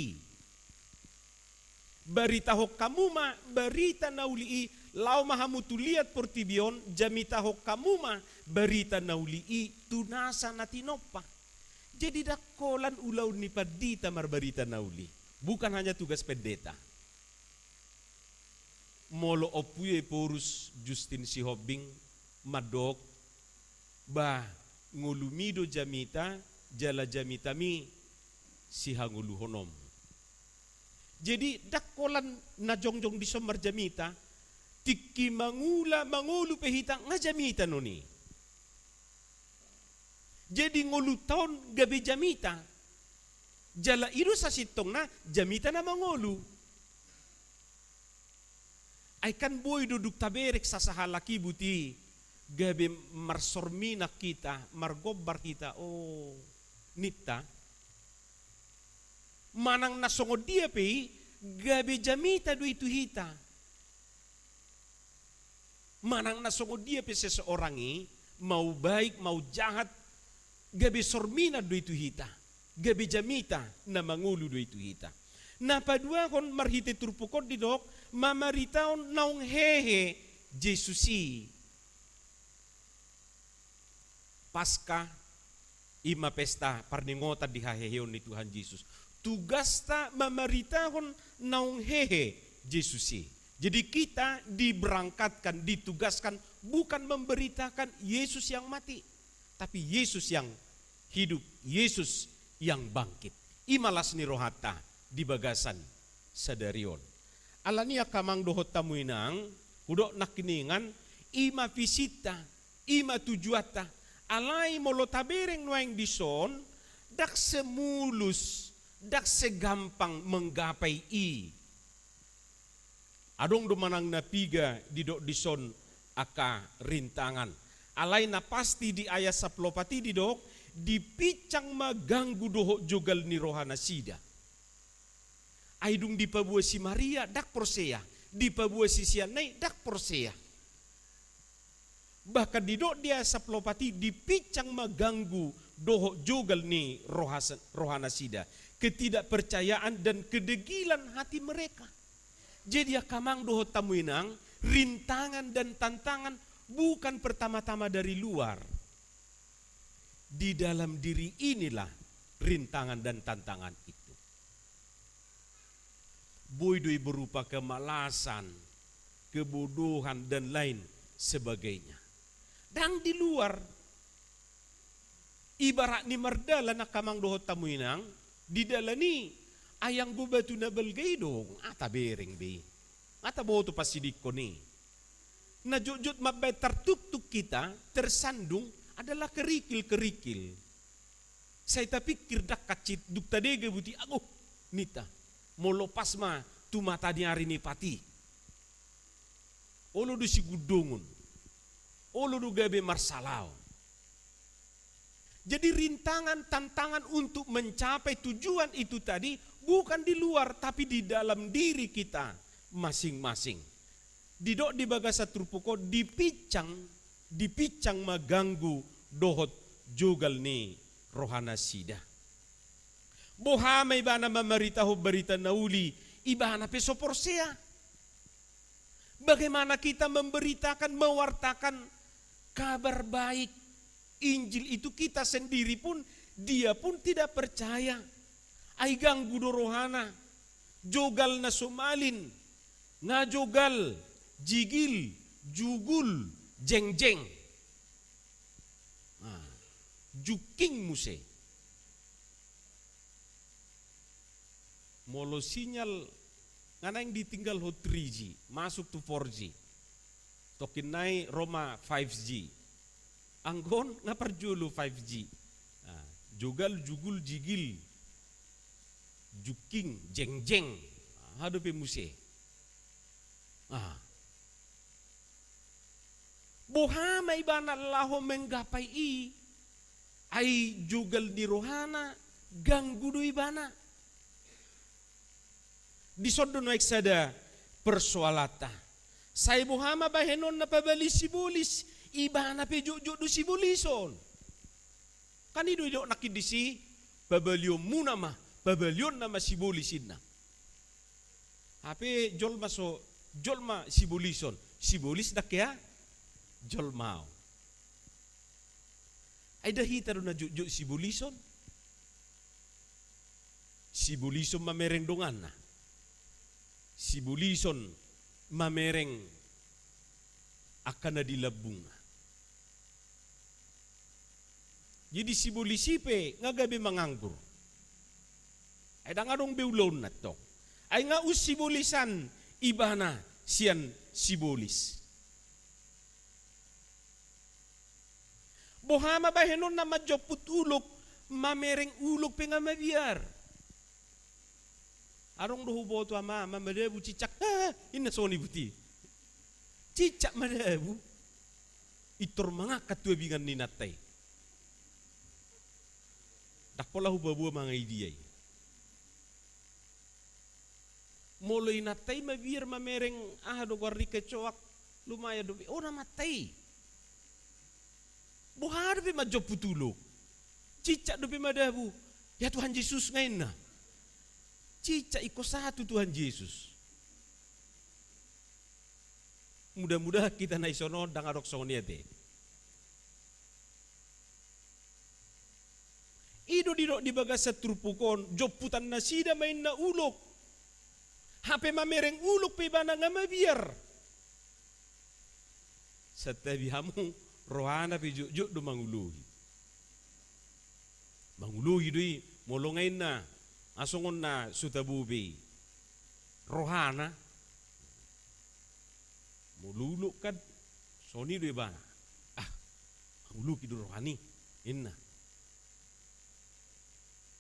Baritahon hamu ma barita na uli i, laho ma hamu tu liat portibi on, jamitahon hamu ma barita na uli i tu nasa na tinompa. Jadi ndang holan ulaon ni pandita marbarita na uli. Bukan hanya tugas pendeta. Molo Ompu Ephorus Justin Sihombing mandok, bah, ngolumi do jamita, jala jamitami sihangoluhononmu. Jadi ndang holan na jongjong dison marjamita, tingki mangula mangolu pe hita nga jamita non i. Jadi ngolunta on gabe jamita. Jala i do sasintongna jamita na mangolu. Ai kan boi do dung taberek sasahalak i buti, gabe marsorminan hita, margombar hita, o, ninta. Manang na songon dia pe i, gabe jamita do i tu hita. Manang na songon dia pe seseorang i, mau baik, mau jahat, gabe sorminan do i tu hita, gabe jamita na mangolu do i tu hita. Na paduahon marhite turpuk on didok, mamaritahon naung hehe Jesus i. Paskah, i ma pesta parningotan di haheheon ni Tuhan Jesus. Tugasta mamaritahon naung hehe Jesus i. Jadi kita diberangkatkan, ditugaskan bukan memberitakan Yesus yang mati, tapi Yesus yang hidup, Yesus yang bangkit. I ma las ni rohanta di bagasan sadari on. Alani i angka amang dohot hamu inang, hudok nangkiningan, i ma visinta, i ma tujuanta. Alai molo tabereng nuaeng dison, ndang semulus, ndang segampang menggapai i. Adong do manang na piga didok dison angka rintangan. Alai na pasti di ayat sampulu opat i didok, dipinsang ma ganggu dohot jogal ni rohanasida. Ai dung dipaboa si Maria, ndang porsea. Dipaboa siseanna i, ndang porsea. Bahkan didok di ayat sampulu opat i, dipinsang ma ganggu dohot jogal ni rohas-, rohanasida. Ketidakpercayaan dan kedegilan hati mereka. Jadi angka amang dohot hamu inang, rintangan dan tantangan bukan pertama-tama dari luar. Di dalam diri inilah rintangan dan tantangan itu. Boi do i berupa kemalasan, kebodohan, dan lain sebagainya. Ndang di luar. Ibarat ni mardalan angka amang dohot hamu inang, di dalan i, ai anggo batu na balga i do, nga tabereng be i. Nga taboto pasidingkon i. Na jotjot mambaen tartuktuk hita, tersandung, adalah kerikil-kerikil. Sai tapingkir ndang hansit, dung tadege buti, agoh, ninta. Molo pas ma tu mata ni ari ni pati. Olo do sigundongon. Olo do gabe marsalaon. Jadi rintangan, tantangan untuk mencapai tujuan itu tadi bukan di luar, tapi di dalam diri kita masing-masing. Didok di bagasan turpuk on, dipinsang, dipinsang ma ganggu dohot jogal ni rohanasida. Boha ma ibana mamaritahon barita na uli, ibana pe so porsea. Bagaimana kita memberitakan, mewartakan kabar baik Injil itu, kita sendiri pun, dia pun tidak percaya. Ai ganggu do rohana, jogal na so malin, nga jogal, jigil, jugul, jengjeng. Nah, jungking muse. Molo sinyal, nga naeng ditinggalhon three G, masuk tu four G. Tongkin nai ro ma five G. Anggo on nga parjolo five G. Ah, jogal, jugul, jigil, jungking, jengjeng. Aha dope muse. Ah. Boha ma ibana laho menggapai i, ai jogal ni rohana, ganggu do ibana. Dison do nuaeng sada persoalanta. Sai boha ma bahenonna pabalihon sibolis, ibana pe jotjot do sibolison. Kan i do didok nangkin disi, pabalionmuna ma, pabalionna ma sibolis inna. Hape jolma so, jolma sibolison, sibolis ndang hea jolma on. Ai nda hita do na jotjot sibolison. Sibolison mamereng donganna. Sibolison mamereng angka na di lambungna. Jadi sibolis i pe nga gabe manganggur. Ai ndang adong be ulaonna tong. Ai nga unsibolisan ibana sian sibolis. Boha ma bahenonna manjomput ulok, mamereng ulok pe nga mabiar. Adong do huboto ama, ama madabu cicak, "Ah," inna songon i buti. Cicak madabu. Intor mangangkat tu abingan ni inanta i. Ndang pola hupaboa mangaidia i. Molo inanta i mabiar mamereng aha do goar ni kecoak, lumayan dope. Oh, na mata i. Boha dope manjomput ulok. Cicak dope madabu. Ya Tuhan Jesus nga inna. Cicak ingkon sahat tu Tuhan Jesus. Mudah-mudahan hita na i sonon ndang adong songon i ate. I do didok di bagasan turpuk on, jomputan nasida ma inna ulok. Hape mamereng ulok pe ibana nga mabiar. Santabi hamu, rohana pe jotjot do mangulohi. Mangulohi do i, molo nga inna, asongon na so tabo be i. Rohana. Molo ulok kan, songon i do ibana. Ah, mangulohi do rohana i, inna.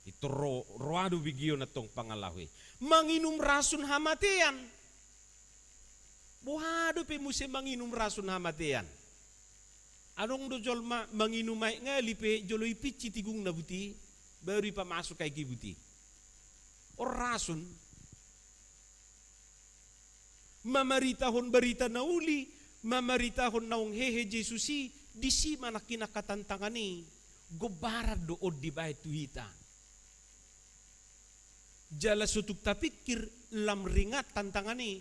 Intor ro, roa do begeon antong pangalaho i. Manginum rasun hamatean. Boha dope muse manginum rasun hamatean. Adong do jolma manginum aek ngali pe jolo ipinci tigungna buti, baru ipamasuk aek i buti. Orrason. Mamaritahon barita na uli, mamaritahon naung hehe Jesus i, disi ma nangkin angka tantangan i. Gombaran do on dibaen tu hita. Jala so tung tapingkir lam ringan tantangan i,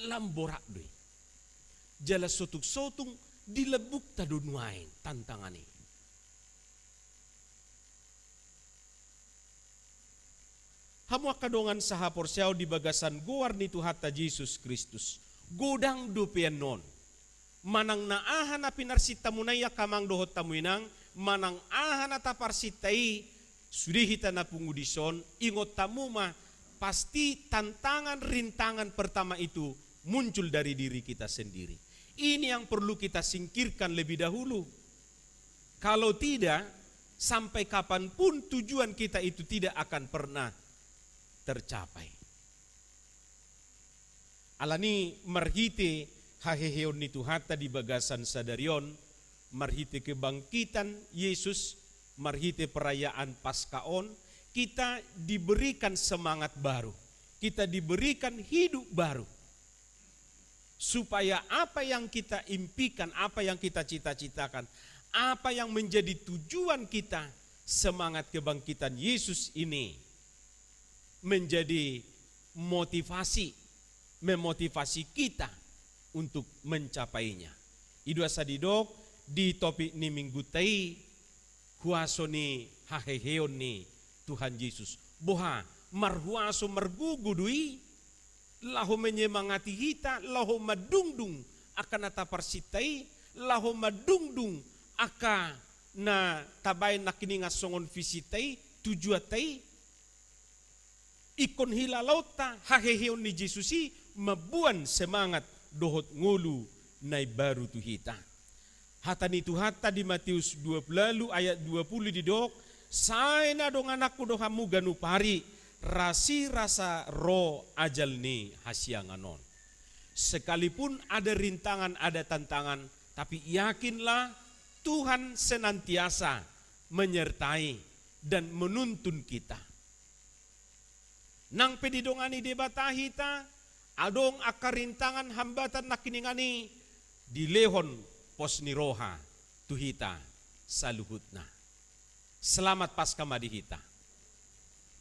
lam borat do i. Jala so tung sotung di lambungta do nuaeng tantangan i. Hamu angka dongan sahaporseaon di bagasan goar ni Tuhanta Jesus Kristus, godang dope annon. Manang na aha na pinarsintamuna i angka amang dohot hamu inang, manang aha na taparsinta i, sude hita na pungu dison, ingot hamu ma, pasti tantangan rintangan pertama itu muncul dari diri kita sendiri. Ini yang perlu kita singkirkan lebih dahulu. Kalau tidak, sampai kapanpun tujuan kita itu tidak akan pernah tercapai. Alani marhite haheheon ni Tuhanta di bagasan sadari on, marhite kebangkitan Yesus, marhite perayaan Paskah on, kita diberikan semangat baru, kita diberikan hidup baru. Supaya apa yang kita impikan, apa yang kita cita-citakan, apa yang menjadi tujuan kita, semangat kebangkitan Yesus ini menjadi motivasi, memotivasi kita untuk mencapainya. I do asa didok di topik ni minggunta i, huaso ni haheheon ni Tuhan Jesus. Boha, marhuaso margogo do i, laho menyemangati hita, laho mandungdung angka na taparsinta i, laho mandungdung angka na tabaen nangkiningan songon visinta i, tujuanta i. Ingkon hilalaonta haheheon ni Jesus i mamboan semangat dohot ngolu na imbaru tu hita. Hata ni Tuhanta di Matius dua pulu ualu ayat dua pulu didok, sai na dongananku do hamu ganup ari, rasirasa ro ajal ni hasiangan on. Sekalipun ada rintangan, ada tantangan, tapi yakinlah Tuhan senantiasa menyertai dan menuntun kita. Nang pe didongani Debata hita, adong angka rintangan hambatan nangkiningan i, dilehon pos ni roha tu hita saluhutna. Selamat Paskah ma di hita.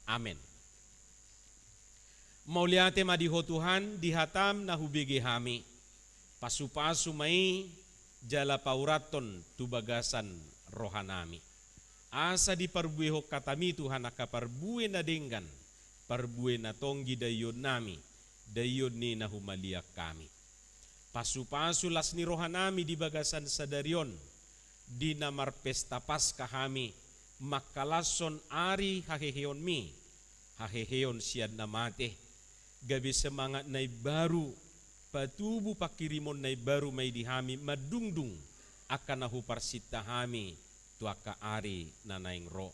Amen. Mauliate ma di Ho Tuhan, di hataM na hubege hami. Pasupasu ma i jala paurathon tu bagasan rohanami. Asa diparbuehon hataMi Tuhan angka parbue na denggan, parbue na tonggi daionnami, daion ni na humaliang hami. Pasupasu las ni rohanami di bagasan sadari on, di na marpesta Paskah hami, mangkalashon ari haheheonMi, haheheon sian na mate, gabe semangat na imbaru, patubu pangkirimon na imbaru ma i di hami mandungdung angka na huparsinta hami tu angka ari na naeng ro.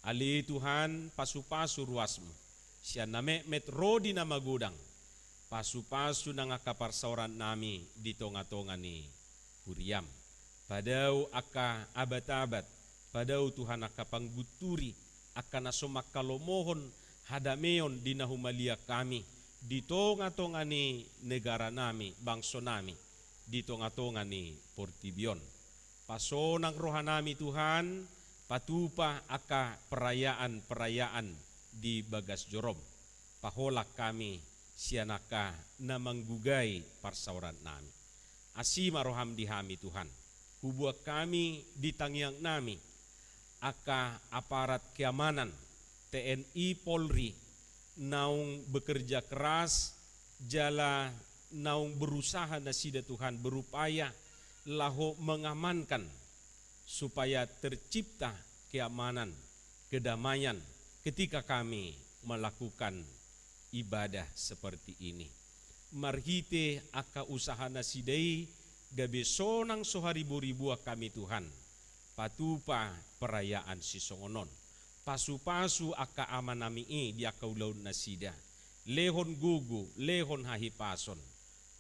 Ale Tuhan, pasupasu ruasMu, sian na metmet ro di na magodang, pasupasu nang angka parsaorannami di tongatonga ni huriaM. Padao angka abatabat, padao Tuhan angka panggunturi, angka na so mangkalomohon hadameon di na humaliang hami, di tongatonga ni negaranami, bangsonami, di tongatonga ni portibi on. Pasonang rohanami Tuhan, patupa angka perayaan-perayaan di bagas joroM. Paholang hami sian angka na manggugai parsaorannami. Asi ma rohaM di hami Tuhan. Huboan hami di tangiangnami angka aparat keamanan, T N I, Polri, naung bekerja keras, jala naung berusaha nasida Tuhan, berupaya laho mengamankan supaya tercipta keamanan, kedamaian ketika kami melakukan ibadah seperti ini. Marhite angka usaha nasida i gabe sonang so hariboriboan hami Tuhan, patupa perayaan sisongon on. Pasupasu angka amanami i di angka ulaon nasida. Lehon gogo, lehon hahipason.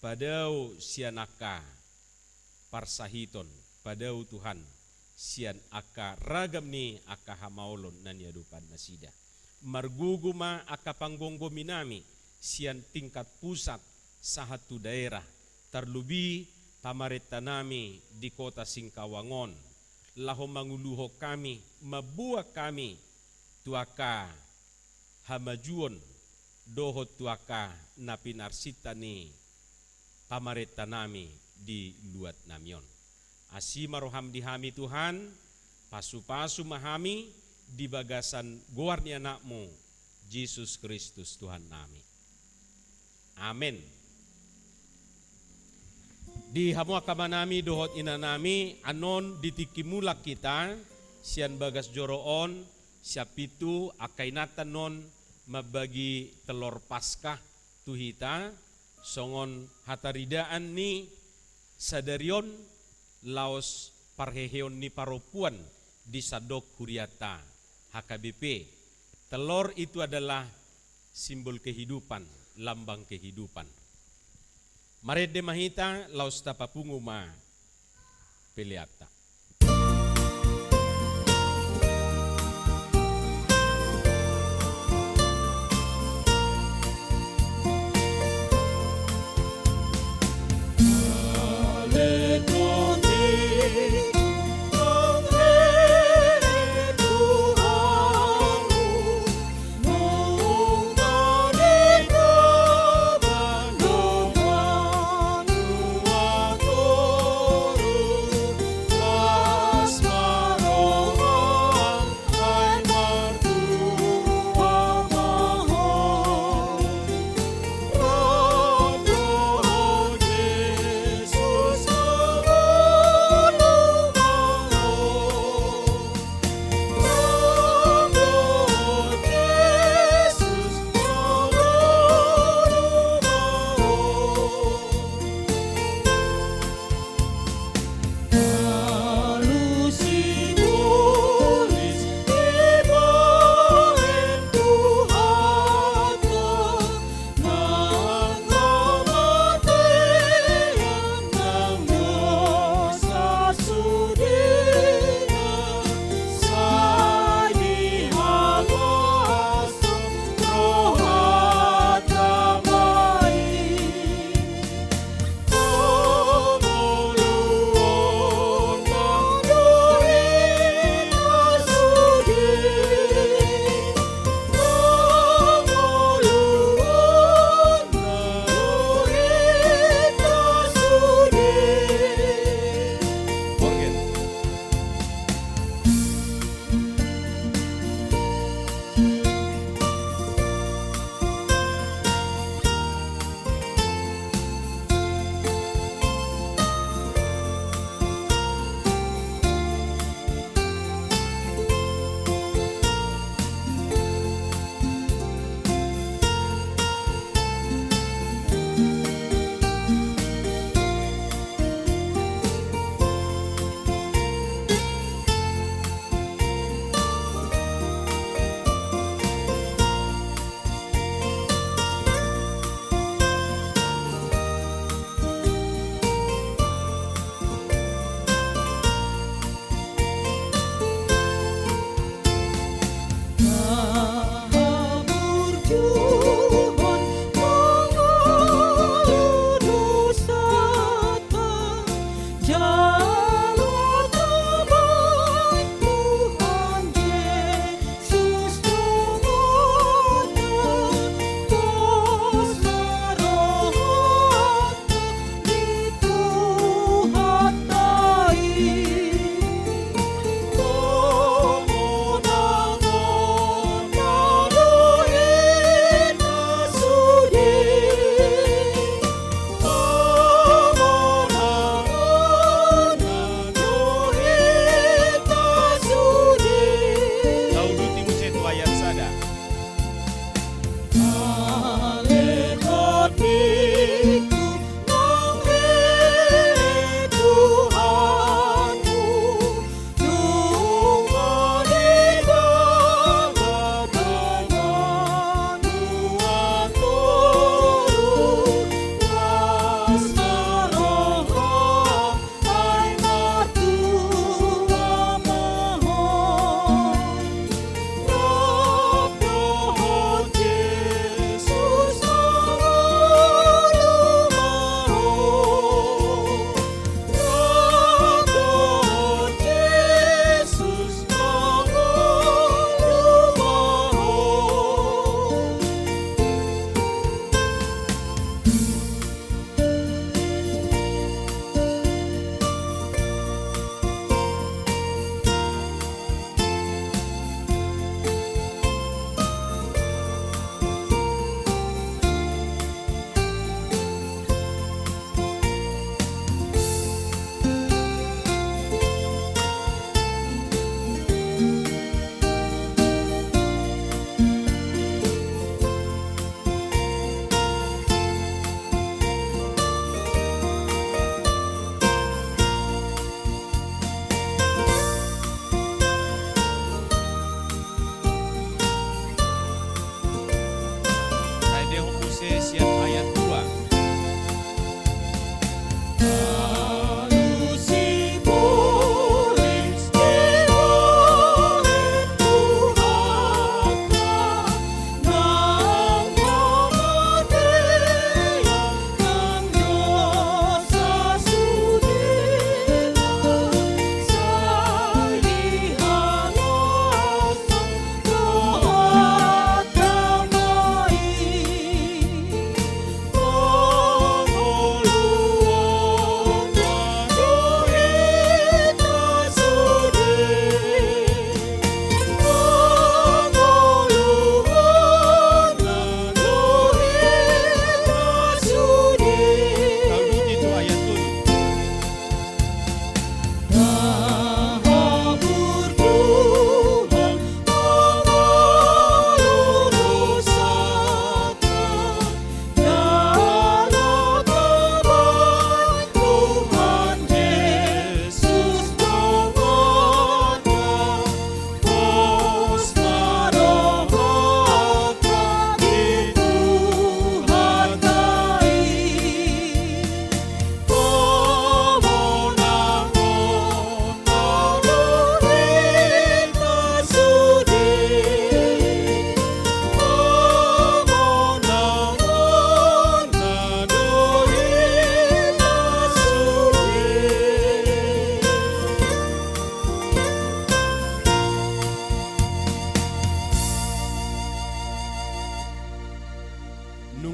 Padao sian angka parsahiton Padao Tuhan, sian angka ragam ni angka hamaolon na niadopan nasida. Margogo ma angka panggomgomi nami, sian tingkat pusat sahat tu daerah, tarlobi pamarenta nami di kota Singkawang on, laho manguluhon hami, mamboan hami tu angka hamajuon dohot tu angka na pinarsinta ni pamarenta nami di luat nami on. Asi ma roham di hami Tuhan, pasupasu ma hami di bagasan goar ni Anakmu, Jesus Kristus Tuhan nami. Amen. Di hamu angka amanami dohot inanami, annon di tingki mulak hita sian bagas joro on, sian pintu angka inanta annon mambagi telor Paskah tu hita, songon hataridaan ni sadari on laos parheheon ni parompuan di sandok hurianta H K B P. Telor itu adalah simbol kehidupan, lambang kehidupan. Marende ma hita, laos tapapungu ma peleanta.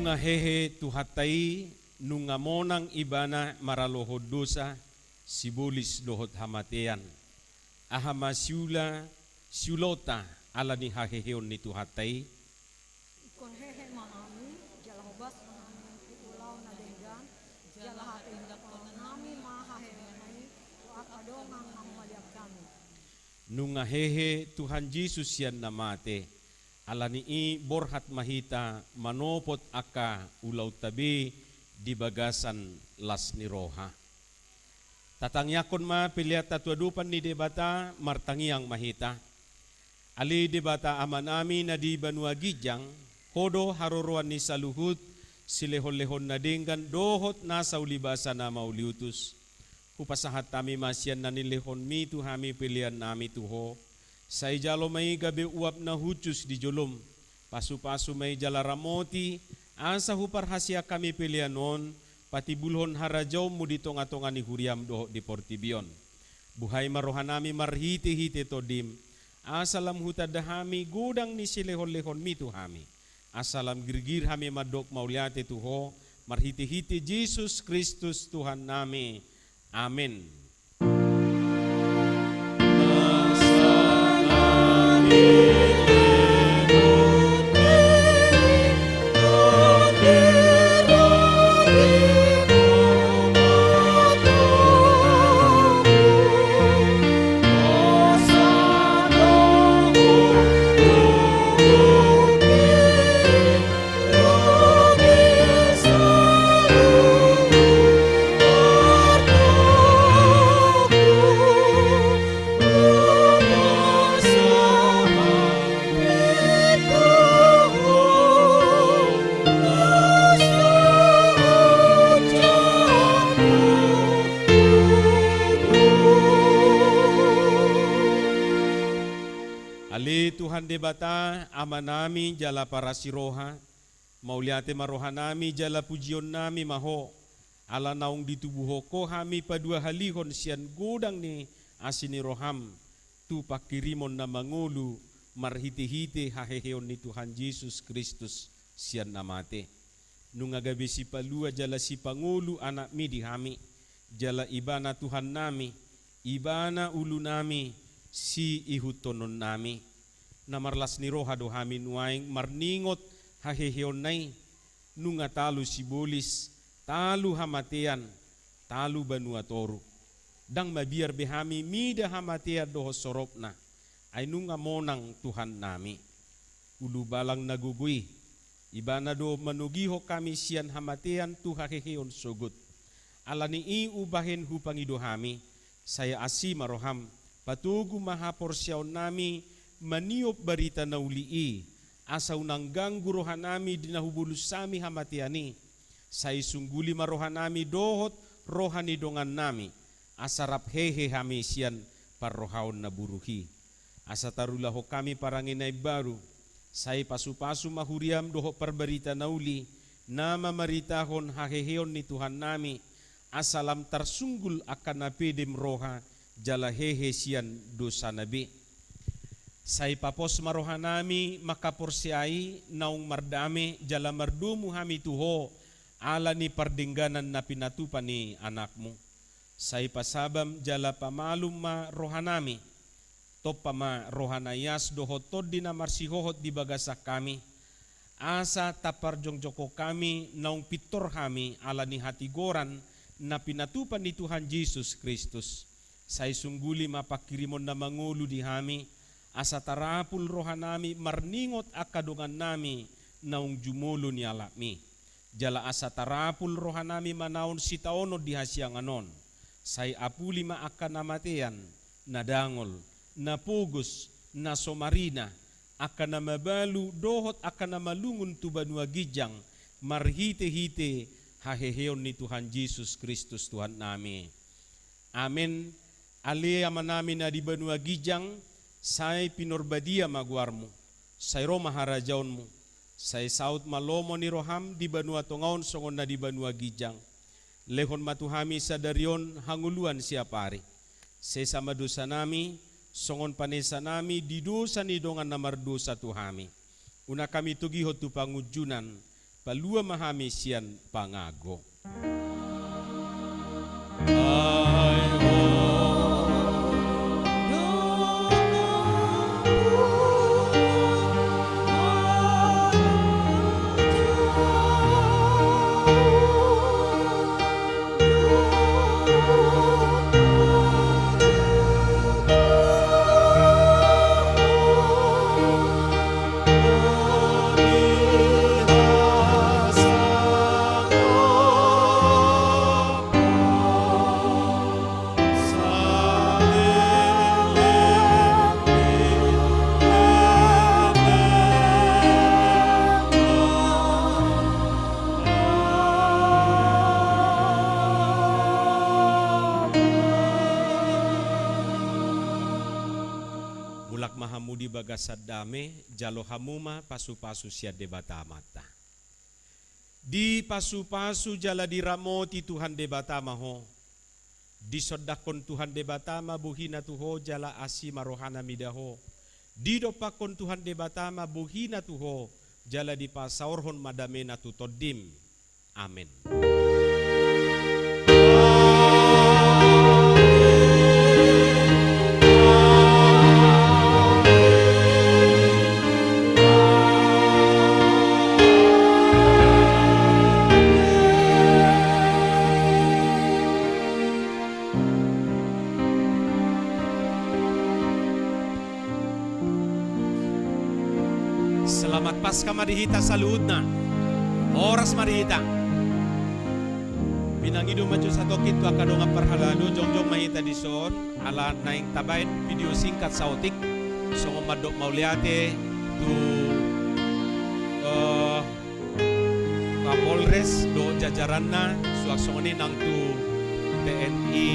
Nunga hehe Tuhanta i, nunga monang ibana maralohon dosa, sibolis dohot hamatean. Aha ma siula, siulaonta ala ni haheheon ni Tuhanta i? Ingkon hehe ma hami, jala hobas ma hami tu ulaon na denggan, jala hatindangkonon nami ma haheheonna i tu angka dongan na humaliang hami. Nunga hehe Tuhan Jesus sian na mate, ala ni i borhat ma hita manopot angka ulaonta be di bagasan las ni roha. Tatangiangkon ma peleanta tu adopan ni Debata, martangiang ma hita. Ale Debata Amanami na di banua ginjang, Ho do haroroan ni saluhut silehonlehon na denggan dohot nasa ulibasa na mauliutus. Hupasahat hami ma sian na nilehonmi tu hami peleannami tu Ho. Sai jalo ma i gabe uap na hushus di jolom. Pasupasu ma i jala ramoti, asa huparhaseang hami pelean on, patimbulhon harajaonmu di tongatonga ni huriam dohot di portibi on. Buhai ma rohanami marhitehite Tondim, asa lam hutanda hami godang ni silehonlehonmi tu hami. Asa lam girgir hami mandok mauliate tu Ho, marhitehite Jesus Kristus Tuhannami. Amen. Ale Tuhan Debata, Amanami jala parasi roha, mauliate ma rohanami jala pujionnami ma Ho, ala naung ditubuhon Ho hami paduahalihon sian godang ni asi ni roham, tu panghirimon na mangolu marhitehite haheheon ni Tuhan Jesus Kristus sian na mate. Nunga gabe sipalua jala sipangolu Anakmi di hami, jala Ibana Tuhannami, Ibana ulunami, siihuthononnami. Na marlas ni roha do hami nuaeng marningot haheheonna i, nunga talu sibolis, talu hamatean, talu banua toru. Ndang mabiar be hami mida hamatean dohot soropna, ai nunga monang Tuhannami. Ulubalang na gogo i, Ibana do manogihon hami sian hamatean tu haheheon sogot. Ala ni i umbahen hupangido hami, sai asi ma roham, patogu ma haporseaonnami maniop barita na uli i, asa unang ganggu rohanami di na hubolus hami hamatean i. Sai sungguli ma rohanami dohot roha ni dongannami, asa rap hehe hami sian parrohaon na buruk i. Asa tarulahon hami parange na imbaru, sai pasupasu ma huriam dohot parbarita na uli, na mamaritahon haheheon ni Tuhannami, asa lam tarsunggul angka na pedem roha jala hehe sian dosana be. Sai papos ma rohanami mangkaporseai naung mardame jala mardomu hami tu Ho, ala ni pardengganan na pinatupa ni Anakmu. Sai pasabam jala pamalum ma rohanami. Tompa ma roha na ias dohot tondi na marsihohot di bagasan hami, asa taparjongjonghon hami naung pintor hami ala ni hatigoran na pinatupa ni Tuhan Jesus Kristus. Sai sungguli ma panghirimon na mangolu di hami, asa tarapul rohanami marningot angka dongannami naung jumolo nialapmi. Jala asa tarapul rohanami manaon sitaonon di hasiangan on. Sai apuli ma angka na matean, na dangol, na pogos, na so marina, angka na mabalu dohot angka na malungun tu banua ginjang, marhitehite haheheon ni Tuhan Jesus Kristus Tuhannami. Amen. Ale Amanami na di banua ginjang, sai pinorbadia ma goarmu, sai ro ma harajaonmu, sai saut ma lomo ni roham di banua tonga on songon na di banua ginjang. Lehon ma tu hami sadari on hangoluan siapari. Sesa ma dosanami, songon panesanami di dosa ni dongan na mardosa tu hami. Unang hami togihon tu pangunjunan, Palua ma hami sian pangago. Mulak ma hamu di bagasan dame, jalo hamu ma pasu-pasu sian Debata Amanta. Dipasu-pasu jala diramoti Tuhan Debata ma ho. Disondangkon Tuhan Debata ma bohina tu ho jala asi ma rohana mida ho. Didompakkon Tuhan Debata ma bohina tu ho jala dipasaorhon ma damena tu tondim. Amen. Selamat Paskah ma di hita saluhutna. Horas ma di hita. Pinangido ma jo satongkin tu angka dongan parhalado, jongjong ma hita dison, ala naeng tabaen video singkat saotik, songon mandok mauliate tu, eh, Kapolres dohot jajaranna, suang songon i nang tu T N I